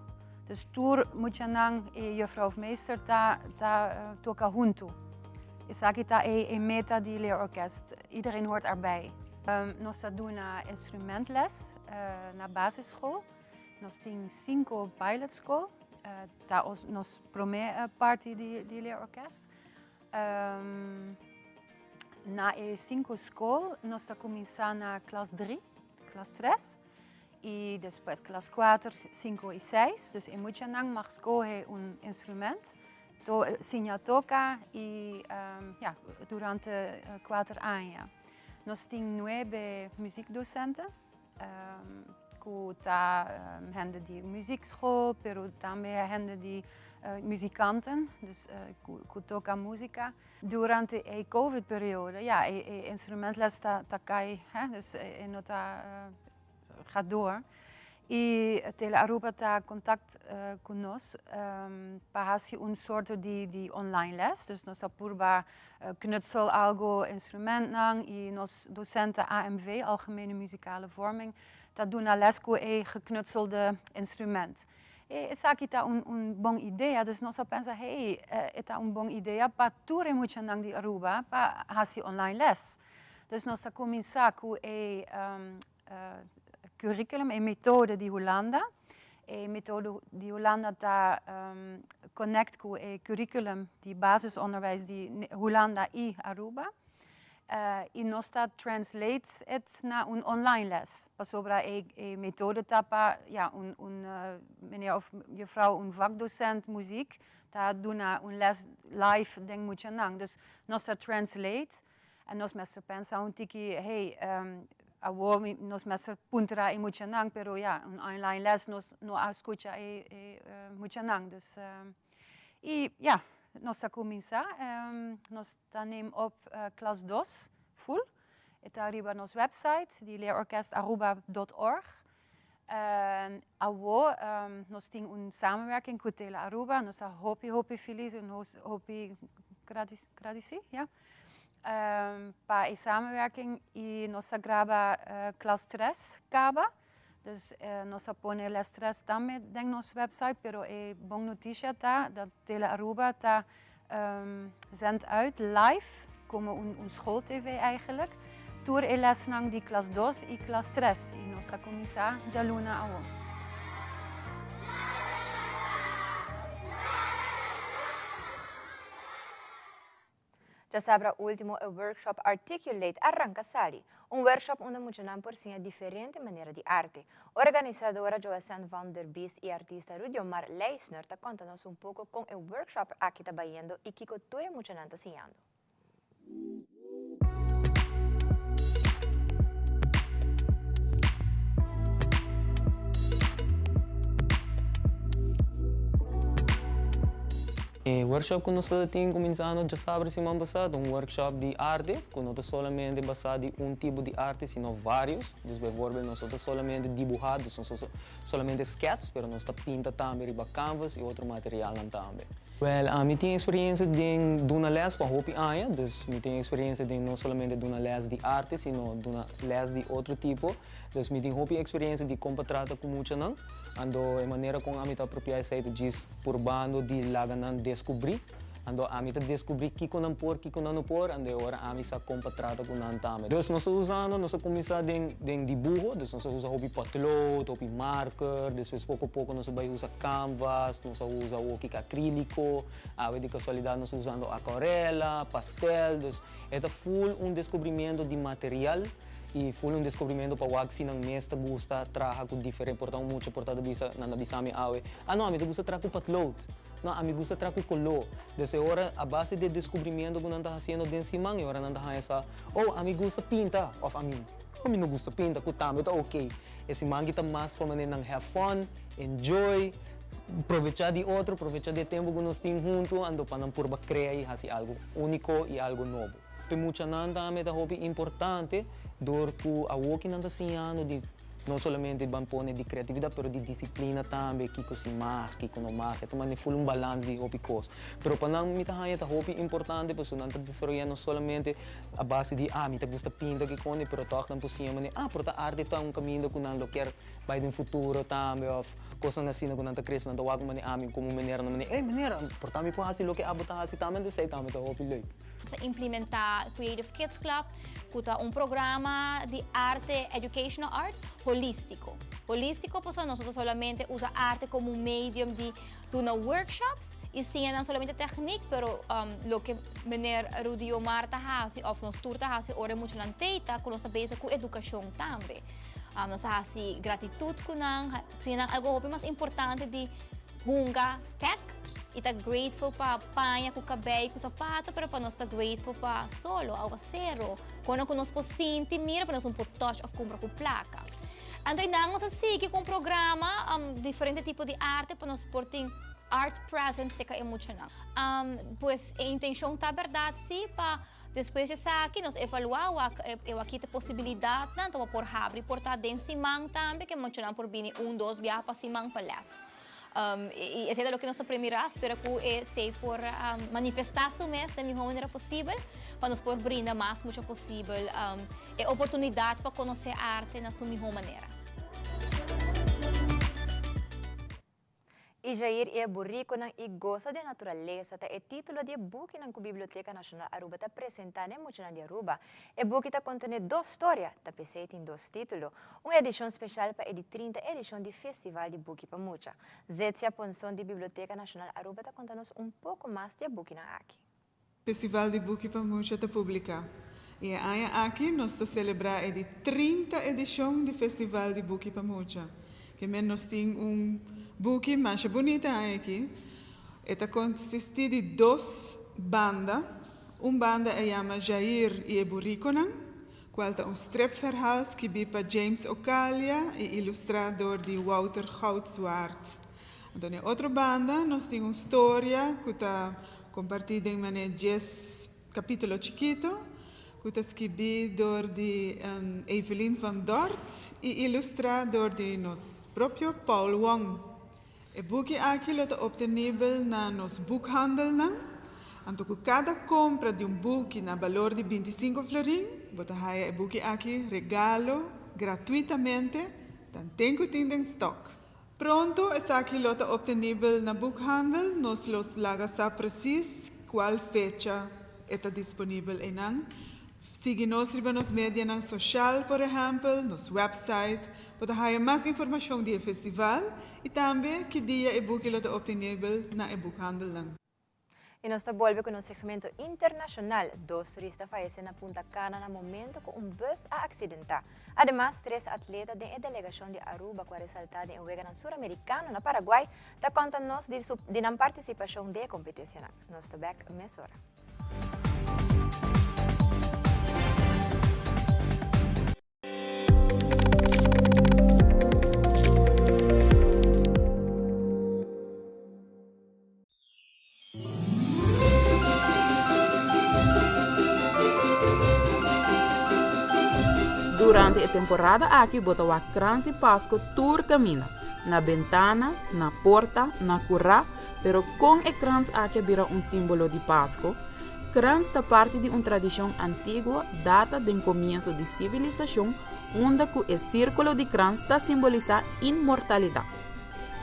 [SPEAKER 1] Dus tur muchanan y juffrouw of meester ta, ta toca hunto. Esaki ta e, e meta di leerorkest. Iedereen hoort erbij. Nos ta duna instrumentles na basisschool. Nos tin cinco pilotschool. Ta os, nos prome parti di, di leerorkest. Na e cinco school nos ta cuminsa na klas 3, klas 3. Y despues klas 4, 5 y 6. Dus e muchanan mag scoge un instrument, to, siña toca y ja, durante 4 aña. Nos tin 9 muziekdocenten cu ta hende di muziekschool, pero tambe hende di muzikanten, dus cu toca musica. Durante e COVID periode, ja, e, e instrumentles ta, ta cay, hè, dus e no ta gaat door. Y Tele Aruba ta contact cu nos pa haci un soort di, di online les. Dus nos a purba knutsel algo instrumentnan y nos docenten AMV, Algemene Muzikale Vorming, ta duna les cu e geknutselde instrument. E esaki ta un, un bon idea, dus nos a pensa, hey, e ta un bon idea pa tur e muchanan di Aruba pa haci online les. Dus nos a cuminsa cu e curriculum, e methode di Hulanda. E methode di Hulanda ta connect cu e curriculum di basisonderwijs di Hulanda y Aruba. Y nos ta translate het na un online les. Pasobra e, e methode ta pa ja, un, un meneer of juffrouw, un vakdocent muziek, ta duna un les live den muchanan. Dus nos ta translate en nos mester pensa un tiki, hey, awor nos mester puntra e muchanan, pero ja, un online les nos no a scucha e, e muchanan. Dus, y ja, nos ta cuminsa, nos ta neem op klas 2 full. E ta riba nos website di leerorkestaruba.org. En awor nos tin un samenwerking cu Tele Aruba. Nos ta hopi hopi feliz en hopi gradisi, ja. Pa e samenwerking y nos a graba klas 3 caba. Dus nos a pone les 3 tambe den nos website, pero e bon noticia ta dat Tele Aruba ta zendt uit live, como un, un school TV eigenlijk, tur e lesnan di klas 2 y klas 3. Y nos ta cuminsa djaluna awo.
[SPEAKER 2] Djasabra ultimo e workshop Articulate a ranka sali, un workshop unda muchanan por siña diferente manera di arte. Organisadora Joasanne van der Biest y artista Rudiomar Leisner ta konta nos un poko kon e workshop aki ta bayendo y kiko tur e muchanan ta siñando.
[SPEAKER 4] E workshop ku nos ta tin kuminsando djasabra siman pasá ta un workshop di arte ku no ta solamente basá di un tipo di arte sino vários. Dus bijvoorbeeld nos no ta solamente dibuhá, dus nos no ta solamente skets, pero nos ta pinta tambe riba canvas i otro materialnan tambe. Wèl, ami tin eksperiencia den duna lès pa hopi aña, dus mi tin eksperiencia den no solamente duna lès di arte sino duna lès di otro tipo. Dus mi tin hopi eksperiencia di kon pa trata ku muchanan. Anto e manera kon ami ta apropiá esei ta djis purbando di laga nan deskubrí. Anto ami ta deskubrí kiko nan por, kiko nan no por, anto e ora ami sa kon pa trata ku nan tambe. Dus nos ta usando, nos a kuminsá den den dibuho, dus nos a usa hopi potlood, hopi marker, despues poko poko nos a bai usa canvas, nos a usa awoki akríliko, awe di kasualidat nos ta usando akuarela, pastel, dus e ta ful un deskubrimiento di material i ful un deskubrimiento pa wak si nan mes ta gusta traha ku diferente, por ta un mucha por ta ta bisa, nan ta bisa mi awe, ah no, ami ta gusta traha ku potlood. No, ami gusta tra ku koló. Des e ora, a base di e deskubrimiento ku nan ta hasiendo den siman, e ora nan ta haña sa, Oh, ami gusta pinta! Òf ami, ami no gusta pinta, ku tambe ta oké. E siman aki ta mas pa manera nan have fun, enjoy, provechá di otro, provechá di e tempu ku nos tin huntu, anto pa nan purba krea i hasi algu úniko i algu nobo. P'e muchanan tambe ta hopi importante dor ku awoki nan ta siñando di. No solamente ban pone di creatividad pero di disciplina tambe, kico si mag, kico no mag, e ta manda full un balans di hopi cos. Pero pa nan mi ta haña ta hopi importante pasobra nan ta desaroya no solamente a base di ah mi ta gusta pinta kikoni pero tog nan por siña manera ah pero ta arte ta un caminda cu nan lo kier bay den futuro tambe of cosnan asina cu nan ta crece nan ta wak manera ami como manera nan manera ey manera por ta mi por haci loke abo ta haci tambe entonces esey tambe ta hopi leuk.
[SPEAKER 5] Nos a implementá Creative Kids Club, ku ta un programa di arte, educational art, holístiko. Holístiko pasobra nos no ta solamente usa arte komo un medium di duna workshops i siña nan solamente tèknik, pero loke meneer Rudy Omar ta hasi òf nos tur ta hasi ora e muchanan tei ta ku nos ta bezig ku edukashon tambe. Nos ta hasi gratitut ku nan, siña nan algu hopi mas importante di hunga tèk i ta grateful pa paña ku kabei ku sapato pero pa nos ta grateful pa solo, awasero, kono ku nos por sinti mira pero nos no por touch of kumpra ku plaka. Anto einan nos a sigui ku un programa diferente tipo di arte pa nos por tin art present serka e muchanan. Pues e intenshon ta bèrdat si pa despues di esaki nos evaluá wak e wak ta posibilidatnan anto bo por habri porta den siman tambe ke muchanan por bini un dos biaha pa siman pa lès. I esei ta loke nos ta premirá, spera ku esei por manifestá su mes den mihó manera posibel, pa nos por brinda mas mucha posibel e oportunidat pa konosé arte na su mihó manera.
[SPEAKER 2] I Jair i e burikonan i gosa di e naturalesa ta e titulo di e bukinan ku Biblioteka Nashonal Aruba ta presentá na e muchanan di Aruba. E buki ta kontené dos storia, ta p'esei tin dos título. Un edishon speshal pa e di 30 edishon di Festival di Buki pa Mucha. Zetsia Ponson di Biblioteka Nashonal Aruba ta konta nos un poko mas di e bukinan aki.
[SPEAKER 6] Festival di Buki pa Mucha ta publiká. I e aña aki nos ta selebrá e di 30 edishon di Festival di Buki pa Mucha. Ke men nos tin un buki masha bunita aña aki. E ta konsistí di dos banda. Un banda e yama Jair i e Burikonan, kual ta un stripverhaal skibí pa James Ocalia i ilustrá dor di Wouter Goudzwaard. Anto na e otro banda nos tin un storia ku ta kompartí den manera djes kapítulo chikito ku ta skibí dor di Evelien van Dort i ilustrá dor di nos propio Paul Wong. E buki aki lo ta obtenibel na nos boekhandelnan. Anto ku kada kompra di un buki na balor di 25 florin, bo ta haya e buki aki regalo gratuitamente. Tanten ku tin den stock. Pronto esaki lo ta obtenibel na boekhandel, nos lo laga sa precies cual fecha e ta disponibel einan. Sigui nos riba nos medianan social, por ehempel, nos website, bo ta haya mas informacion di e festival y tambe ki dia e buki lo ta obtenibel na e boekhandelnan.
[SPEAKER 2] Y nos ta bolbe cu nos segmento internacional. Dos turista a fayece na Punta Cana na momento cu un bus a accidenta. Ademas, tres atleta den e delegacion di Aruba cu a resalta den e Weganan Suramericano na Paraguay ta conta nos di su di nan participacion den e competencianan. Nos ta bek mesora.
[SPEAKER 7] Durante e temporada aki bo ta wak krans di Pasko tur kaminda, na bentana, na porta, na kurá, pero kon e krans aki a bira un símbolo di Pasko? Krans ta parti di un tradishon antiguo data den komienso di sivilisashon unda ku e sírkulo di krans ta simbolisá inmortalidat.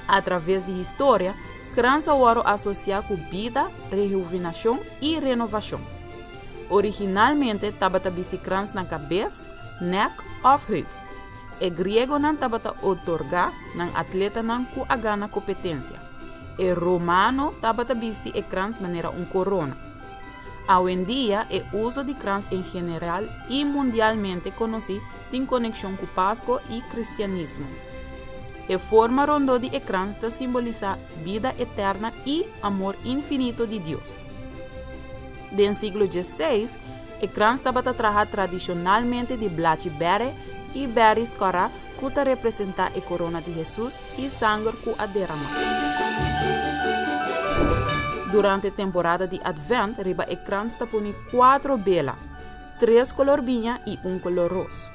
[SPEAKER 7] Atraves di historia, krans a wòrdu asosiá ku bida, rehuvinashon i renovashon. Originalmente tabata bisti krans na kabes, nèk òf heup. E griegonan tabata otorgá nan atletanan ku a gana kompetensia. E romano tabata bisti e krans manera un korona. Awendia e uso di krans en general i mundialmente konosí tin konekshon ku Pasko i kristianismo. E forma rondó di e krans ta simbolisá bida eterna i amor infinito di Dios. Den siglo diesseis, e krans tabata traha tradishonalmente di blachi bèrè i bèris kòrá ku ta representá e korona di Hesus i sanger ku a deramá. Durante temporada di Advent riba e krans ta pone kuatro bela, tres kolor biña i un kolor ros.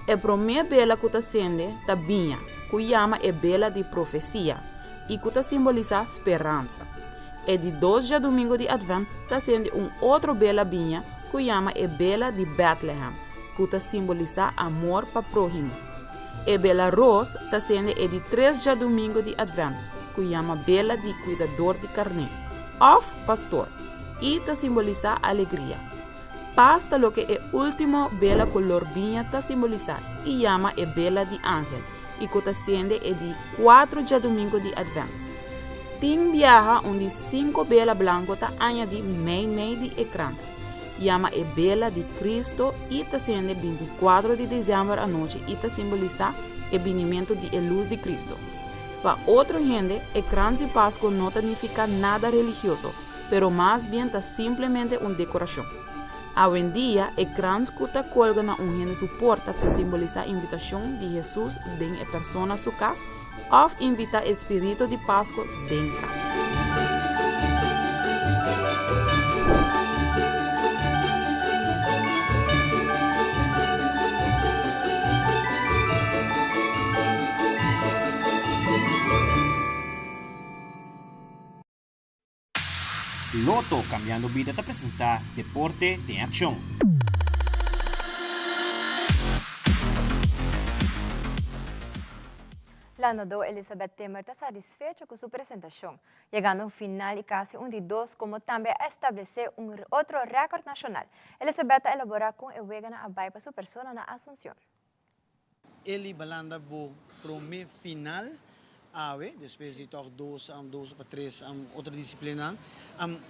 [SPEAKER 7] E promé bela ku ta sende ta biña, ku yama e bela di profesia i ku ta simbolisá speransa. E di dos djadumingu di Advent ta sende un otro bela biña ku yama e bela di Bètlehem, ku ta simbolisá amor pa próhimo. E bela ros ta sende e di tres djadumingu di Advent, ku yama bela di kuidador di karné, òf pastor, i ta simbolisá alegria. Pas ta loke e último bela kolor biña ta simbolisá i yama e bela di angel i ku ta sende e di kuatro djadumingu di Advent. Tin biaha un di sinku bela blanku ta añadí meimei di e krans, yama e bela di Kristu i ta sende bintikuatro di desèmber anochi i ta simbolisá e binimentu di e lus di Kristu. Pa otro hende, e krans di Pasku no ta nifiká nada religioso, pero mas bien ta simplemente un dekorashon. Awendia, e krans ku ta kolga na un hende su porta ta simbolisá invitashon di Hesus den e persona su kas òf invitá e spiritu di Pasko den kas.
[SPEAKER 8] Lotto Cambiando Bida ta presenta Deporte den Accion.
[SPEAKER 2] Landadó Elizabeth Timmer ta satisfecho cu su presentacion, yegando un final y casi un di dos como tambe a establece un otro record nacional. Elizabeth ta elabora con e weganan a bay pa su persona na Asuncion.
[SPEAKER 9] Eli Balanda bo prome final awe despues di tòg dos dos pa tres otro disiplinanan.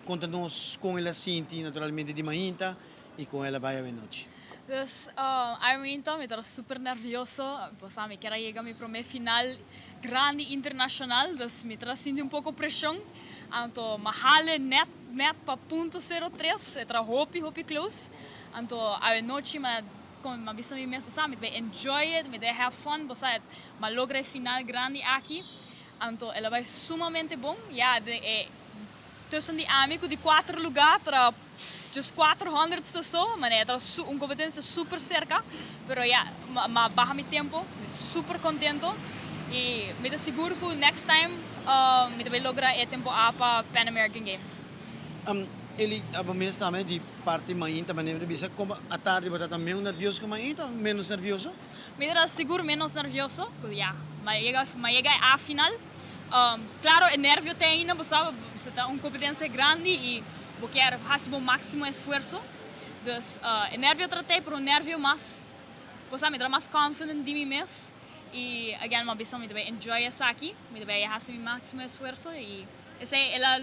[SPEAKER 9] Konta nos kon el a sinti naturalmente di mainta i kon el a bai awe nochi.
[SPEAKER 24] Dus awe mainta mi tabata super nervioso pasobra mi kier a yega mi prome final grandi internashonal dus mi tabata sinti un poko preshon anto mi a hale nèt nèt pa punto sero tres e tabata hopi hopi close anto awe nochi mi a Kon mi a bisa mi mes, bo sa, mi ta bai enjoy it, mi ta bai have fun, bo sa, mi a logra e final grandi aki, anto el a bai sumamente bon, ya, den e tussen di ami ku di kuater lugá ta just kuater honderdste so, manera ta un kompetensia super serka, pero ya, mi a baha mi tempo, mi ta super kontento i mi ta sigur ku next time mi ta bai logra e tempo A pa Pan American Games.
[SPEAKER 9] Eli, abo mes tambe di parti mainta manera mi ta bisa, como atardi bo ta menos nervioso cu mainta of menos nervioso?
[SPEAKER 24] Mi ta sigur menos nervioso, cu ya, m'a yega, m'a yega e A final. Claro e nervio ta ainda, bo sa, bo ta un competencia grandi y bo kier haci bo maximo esfuerzo. Dus e nervio ta tey, pero un nervio mas, bo sa, mi ta mas confident di mi mes y again m'a bisa mi ta bay enjoy esaki, mi ta bay haci mi maximo esfuerzo y esey el a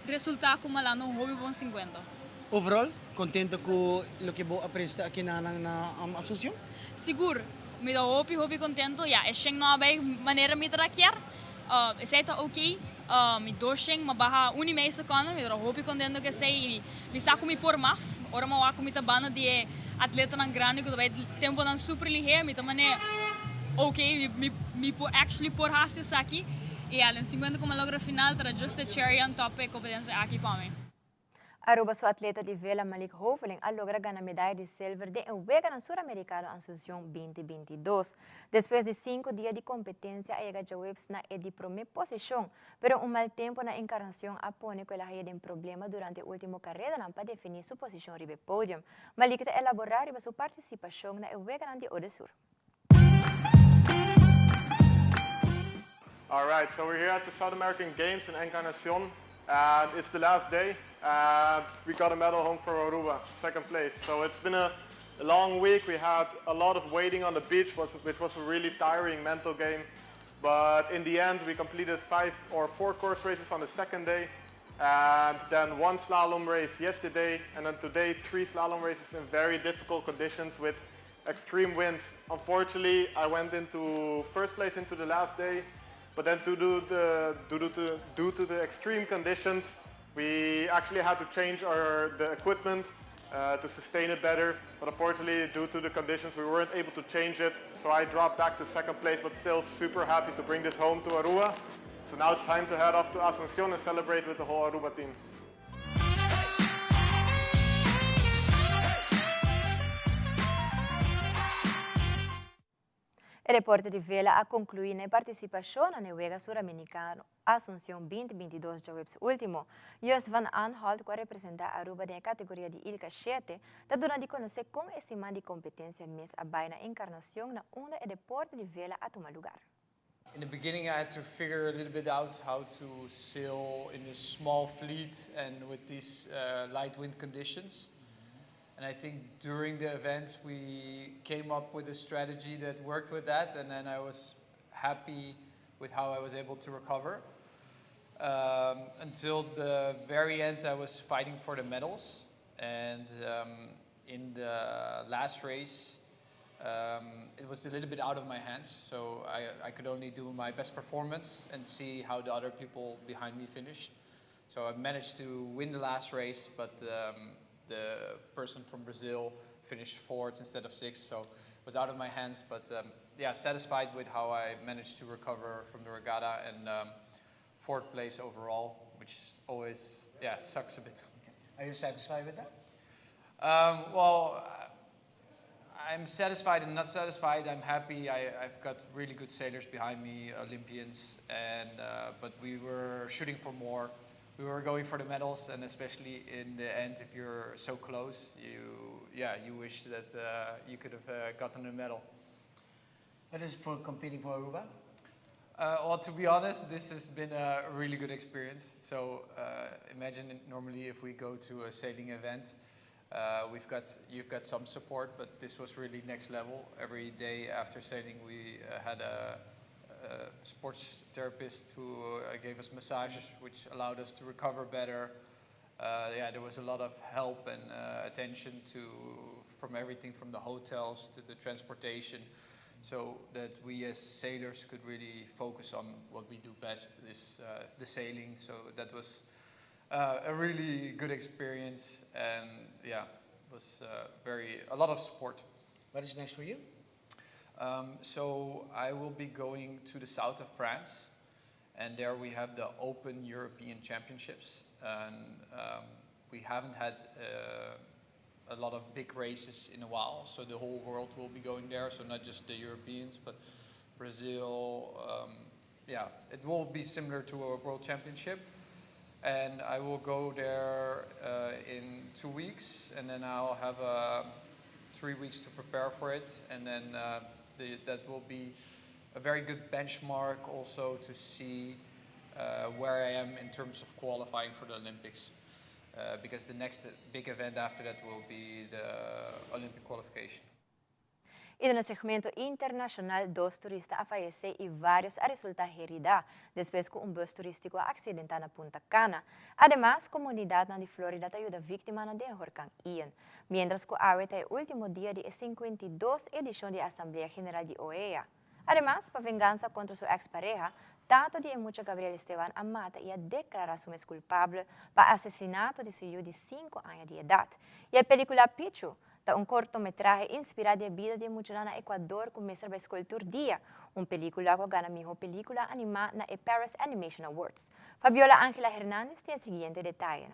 [SPEAKER 24] Resulta cu m'a landa un hopi bon sinkuenta.
[SPEAKER 9] Overall, contento cu loke bo a presta akinanan na Asuncion?
[SPEAKER 24] Sigur, mi ta hopi hopi contento. Ya, e shen no a bay manera mi ta kier. Esey ta ok. Mi dos shen m'a baha un y mei seconde. Mi ta hopi contento cu esey y mi sa cu mi por mas. Ora m'a wak cu mi ta banda di e atletanan grandi cu ta bay temponan super lihe, mi ta manera ok, mi por actually por haci esaki. Y al en 50 cu mi a logra final ta just e cherry on top e competencia aki pa mi.
[SPEAKER 2] Aruba su atleta di vela Malik Hoveling a logra gana medaya di silver den e Weganan Suramericano Asunción 2022. Despues di sinku dia di competencia a yega djaweps na e di prome posicion, pero un mal tempo na Encarnacion a pone cu el a haya den problema durante e ultimo caredanan pa defini su posicion riba e podium. Malik ta elabora riba su participacion na e Weganan di Odesur.
[SPEAKER 10] All right, so we're here at the South American Games in Encarnacion and it's the last day and we got a medal home for Aruba, second place. So it's been a long week. We had a lot of waiting on the beach, which was a really tiring mental game. But in the end, we completed five or four course races on the second day and then one slalom race yesterday and then today three slalom races in very difficult conditions with extreme winds. Unfortunately, I went into first place into the last day, but then to do the, due, to, due to the extreme conditions, we actually had to change our, the equipment to sustain it better. But unfortunately, due to the conditions, we weren't able to change it. So I dropped back to second place, but still super happy to bring this home to Aruba. So now it's time to head off to Asuncion and celebrate with the whole Aruba team.
[SPEAKER 2] E deporte di vela a conclui na e participacion na e Wega Suramericano Asuncion 2022 djaweps ultimo. Jos van Aanholt cu a representa Aruba den e categoria di Ilca shete ta duna di conoce con e siman di competencia mes a bay na Encarnacion na unda e deporte di vela a tuma lugar.
[SPEAKER 12] In the beginning, I had to figure a little bit out how to sail in this small fleet and with these light wind conditions. And I think during the event, we came up with a strategy that worked with that. And then I was happy with how I was able to recover. Um, until the very end, I was fighting for the medals. And um, in the last race, um, it was a little bit out of my hands, so I, I could only do my best performance and see how the other people behind me finished. So I managed to win the last race, but um, the person from Brazil finished fourth instead of sixth, so it was out of my hands. But um, yeah, satisfied with how I managed to recover from the regatta and um, fourth place overall, which always yeah sucks a bit.
[SPEAKER 9] Okay. Are you satisfied with that?
[SPEAKER 12] Um, well, I'm satisfied and not satisfied. I'm happy. I, have got really good sailors behind me, Olympians, and uh, but we were shooting for more. We were going for the medals, and especially in the end, if you're so close, you yeah, you wish that uh, you could have uh, gotten a medal.
[SPEAKER 9] What is for competing for Aruba?
[SPEAKER 12] Uh, well, to be honest, this has been a really good experience. So uh, imagine normally if we go to a sailing event, uh, we've got you've got some support, but this was really next level. Every day after sailing, we uh, had a, a sports therapist who uh, gave us massages, which allowed us to recover better. Uh, yeah, there was a lot of help and uh, attention to from everything from the hotels to the transportation, so that we as sailors could really focus on what we do best, is uh, the sailing. So that was uh, a really good experience and yeah, was uh, very a lot of support.
[SPEAKER 9] What is next for you?
[SPEAKER 12] Um, so I will be going to the south of France, and there we have the Open European Championships, and um, we haven't had uh, a lot of big races in a while, so the whole world will be going there. So not just the Europeans, but Brazil. Um, yeah, it will be similar to a World Championship. And I will go there in two weeks, and then I'll have 3 weeks to prepare for it, and then that will be a very good benchmark also to see where I am in terms of qualifying for the Olympics. Because the next big event after that will be the Olympic qualification.
[SPEAKER 2] Y den segmento internacional, dos turista a fayece y varios a resulta herida despues cu un bus turistico a accidenta na Punta Cana. Ademas, comunidad di Florida ta yuda victima di horcan Ian. Mientras cu awe ta e ultimo dia di 52 edicion di Asamblea General di OEA. Ademas, pa venganza contra su ex-pareha, tata di mucha Gabriel Esteban a mata y a declara su mes culpabel pa asesinato di su yiu di 5 aña di edad. Y e pelicula Pichu ta un cortometrahe inspira den bida di mucha na Ecuador cu mester bay scol tur dia. Un pelicula cu a gana miho pelicula anima na Paris Animation Awards. Fabiola Ángela Hernández tin e siguiente detaye.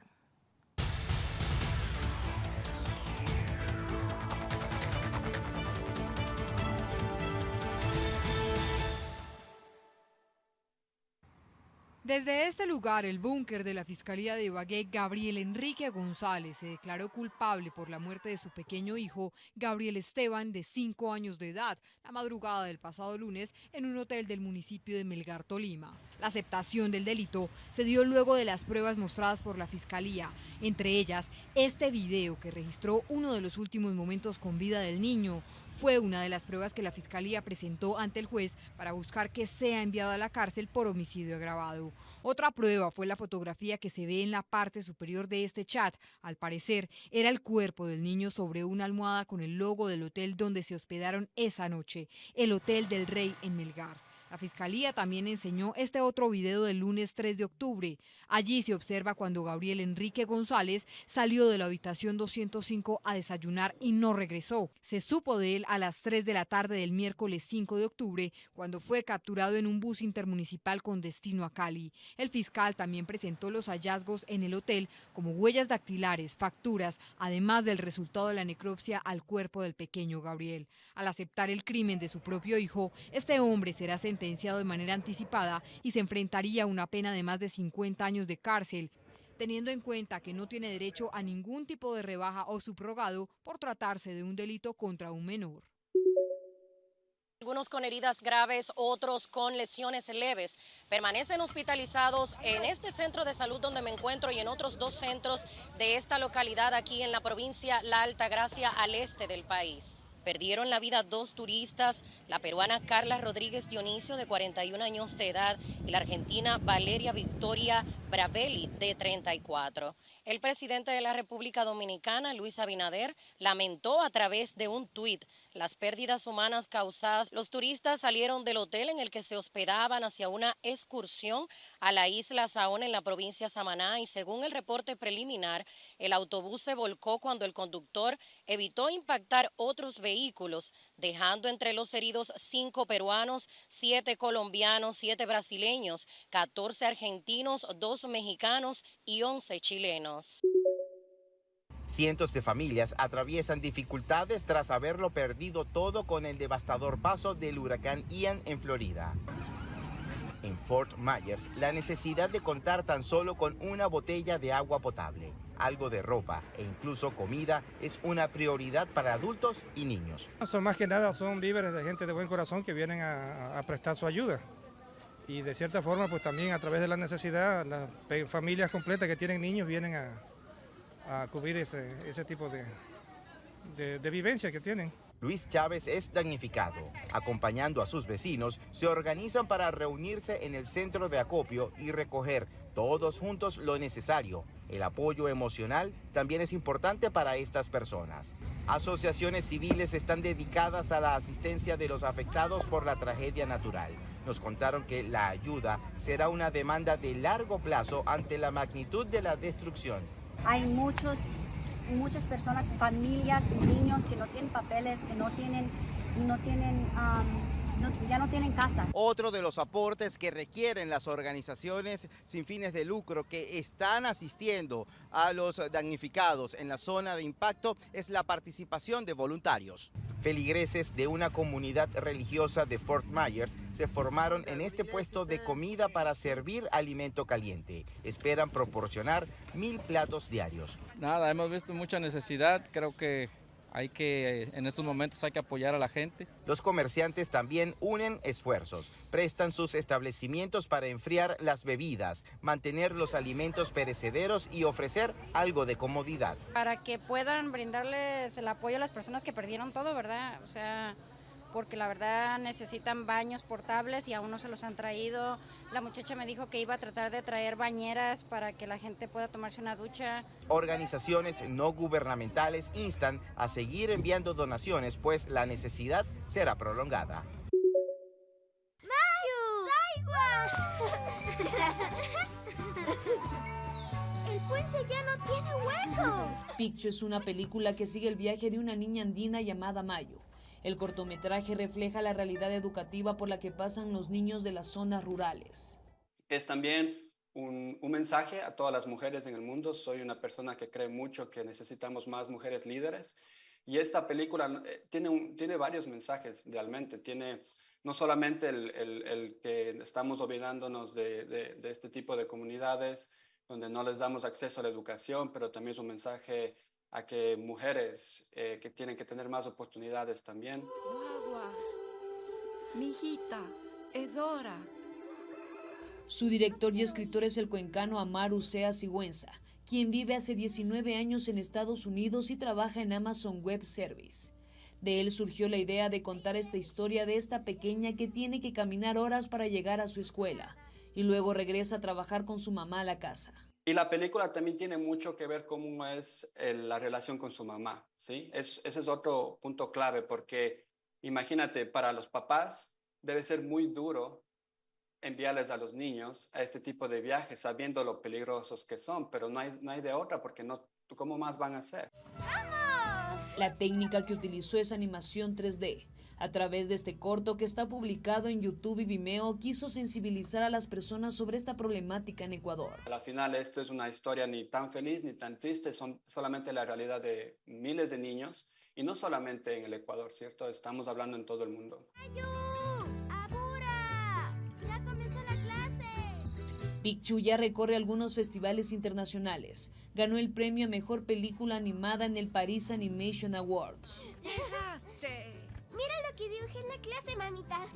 [SPEAKER 3] Desde este lugar, el búnker de la Fiscalía de Ibagué, Gabriel Enrique González se declaró culpable por la muerte de su pequeño hijo, Gabriel Esteban, de 5 años de edad, la madrugada del pasado lunes en un hotel del municipio de Melgar, Tolima. La aceptación del delito se dio luego de las pruebas mostradas por la Fiscalía, entre ellas este video que registró uno de los últimos momentos con vida del niño. Fue una de las pruebas que la Fiscalía presentó ante el juez para buscar que sea enviado a la cárcel por homicidio agravado. Otra prueba fue la fotografía que se ve en la parte superior de este chat. Al parecer, era el cuerpo del niño sobre una almohada con el logo del hotel donde se hospedaron esa noche, el Hotel del Rey en Melgar. La fiscalía también enseñó este otro video del lunes 3 de octubre. Allí se observa cuando Gabriel Enrique González salió de la habitación 205 a desayunar y no regresó. Se supo de él a las 3 de la tarde del miércoles 5 de octubre, cuando fue capturado en un bus intermunicipal con destino a Cali. El fiscal también presentó los hallazgos en el hotel, como huellas dactilares, facturas, además del resultado de la necropsia al cuerpo del pequeño Gabriel. Al aceptar el crimen de su propio hijo, este hombre será sentenciado de manera anticipada y se enfrentaría a una pena de más de 50 años de cárcel, teniendo en cuenta que no tiene derecho a ningún tipo de rebaja o subrogado por tratarse de un delito contra un menor.
[SPEAKER 13] Algunos con heridas graves, otros con lesiones leves. Permanecen hospitalizados en este centro de salud donde me encuentro y en otros dos centros de esta localidad aquí en la provincia La Altagracia, al este del país. Perdieron la vida dos turistas, la peruana Carla Rodríguez Dionisio, de 41 años de edad, y la argentina Valeria Victoria Bravelli, de 34. El presidente de la República Dominicana, Luis Abinader, lamentó a través de un tuit las pérdidas humanas causadas. Los turistas salieron del hotel en el que se hospedaban hacia una excursión a la isla Saona en la provincia Samaná y, según el reporte preliminar, el autobús se volcó cuando el conductor evitó impactar otros vehículos, dejando entre los heridos cinco peruanos, siete colombianos, siete brasileños, 14 argentinos, dos mexicanos y 11 chilenos.
[SPEAKER 14] Cientos de familias atraviesan dificultades tras haberlo perdido todo con el devastador paso del huracán Ian en Florida. En Fort Myers, la necesidad de contar tan solo con una botella de agua potable, algo de ropa e incluso comida es una prioridad para adultos y niños.
[SPEAKER 15] Son más que nada son víveres de gente de buen corazón que vienen a prestar su ayuda. Y de cierta forma, pues también a través de la necesidad, las familias completas que tienen niños vienen a cubrir ese tipo de vivencia que tienen.
[SPEAKER 14] Luis Chávez es damnificado. Acompañando a sus vecinos, se organizan para reunirse en el centro de acopio y recoger todos juntos lo necesario. El apoyo emocional también es importante para estas personas. Asociaciones civiles están dedicadas a la asistencia de los afectados por la tragedia natural. Nos contaron que la ayuda será una demanda de largo plazo ante la magnitud de la destrucción.
[SPEAKER 25] Hay muchas personas, familias, niños que no tienen papeles, que no tienen, no tienen, ya no tienen casa.
[SPEAKER 14] Otro de los aportes que requieren las organizaciones sin fines de lucro que están asistiendo a los damnificados en la zona de impacto es la participación de voluntarios. Feligreses de una comunidad religiosa de Fort Myers se formaron en este puesto de comida para servir alimento caliente. Esperan proporcionar mil platos diarios.
[SPEAKER 11] Nada, hemos visto mucha necesidad, creo que hay que, en estos momentos hay que apoyar a la gente.
[SPEAKER 14] Los comerciantes también unen esfuerzos, prestan sus establecimientos para enfriar las bebidas, mantener los alimentos perecederos y ofrecer algo de comodidad.
[SPEAKER 16] Para que puedan brindarles el apoyo a las personas que perdieron todo, ¿verdad? O sea, porque la verdad necesitan baños portables y aún no se los han traído. La muchacha me dijo que iba a tratar de traer bañeras para que la gente pueda tomarse una ducha.
[SPEAKER 14] Organizaciones no gubernamentales instan a seguir enviando donaciones, pues la necesidad será prolongada.
[SPEAKER 17] ¡El puente ya no tiene hueco!
[SPEAKER 18] Picchu es una película que sigue el viaje de una niña andina llamada Mayo. El cortometraje refleja la realidad educativa por la que pasan los niños de las zonas rurales.
[SPEAKER 19] Es también un, un mensaje a todas las mujeres en el mundo. Soy una persona que cree mucho que necesitamos más mujeres líderes. Y esta película eh, tiene, un, tiene varios mensajes realmente. Tiene no solamente el, el, el que estamos olvidándonos de, de, de este tipo de comunidades donde no les damos acceso a la educación, pero también es un mensaje a que mujeres eh, que tienen que tener más oportunidades también.
[SPEAKER 26] Guagua, mijita, es hora.
[SPEAKER 18] Su director y escritor es el cuencano Amaru Sea Sigüenza, quien vive hace 19 años en Estados Unidos y trabaja en Amazon Web Service. De él surgió la idea de contar esta historia de esta pequeña que tiene que caminar horas para llegar a su escuela y luego regresa a trabajar con su mamá a la casa.
[SPEAKER 19] Y la película también tiene mucho que ver cómo es el, la relación con su mamá, ¿sí? Es, ese es otro punto clave porque imagínate, para los papás debe ser muy duro enviarles a los niños a este tipo de viajes sabiendo lo peligrosos que son, pero no hay, no hay de otra porque no, ¿cómo más van a hacer?
[SPEAKER 18] ¡Vamos! La técnica que utilizó es animación 3D. A través de este corto que está publicado en YouTube y Vimeo, quiso sensibilizar a las personas sobre esta problemática en Ecuador.
[SPEAKER 19] Al final esto es una historia ni tan feliz ni tan triste, son solamente la realidad de miles de niños y no solamente en el Ecuador, ¿cierto? Estamos hablando en todo el mundo.
[SPEAKER 17] ¡Ya comenzó la clase!
[SPEAKER 18] Picchu ya recorre algunos festivales internacionales. Ganó el premio a Mejor Película Animada en el Paris Animation Awards.
[SPEAKER 17] ¡Llegaste! Mira lo que dibujé en la clase, mamita.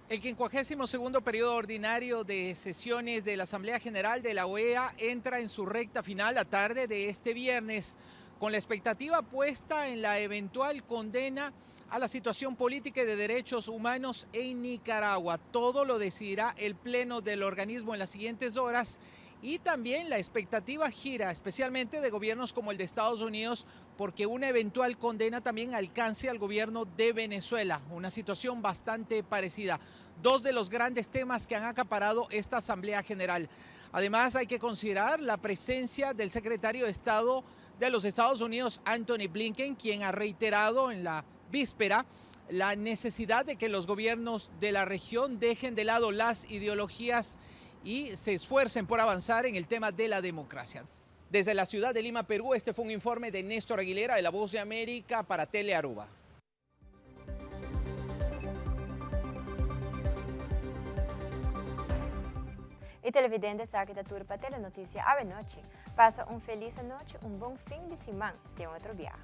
[SPEAKER 27] El 52 periodo ordinario de sesiones de la Asamblea General de la OEA entra en su recta final la tarde de este viernes, con la expectativa puesta en la eventual condena a la situación política y de derechos humanos en Nicaragua. Todo lo decidirá el pleno del organismo en las siguientes horas y también la expectativa gira, especialmente de gobiernos como el de Estados Unidos, porque una eventual condena también alcance al gobierno de Venezuela, una situación bastante parecida. Dos de los grandes temas que han acaparado esta Asamblea General. Además, hay que considerar la presencia del secretario de Estado de los Estados Unidos, Anthony Blinken, quien ha reiterado en la víspera la necesidad de que los gobiernos de la región dejen de lado las ideologías y se esfuercen por avanzar en el tema de la democracia. Desde la ciudad de Lima, Perú, este fue un informe de Néstor Aguilera de La Voz de América para Tele Aruba.
[SPEAKER 2] Y televidente esaki ta tur pa Telenoticia awe nochi. Pasa un feliz anochi, un bon fin di siman. Te otro biaha.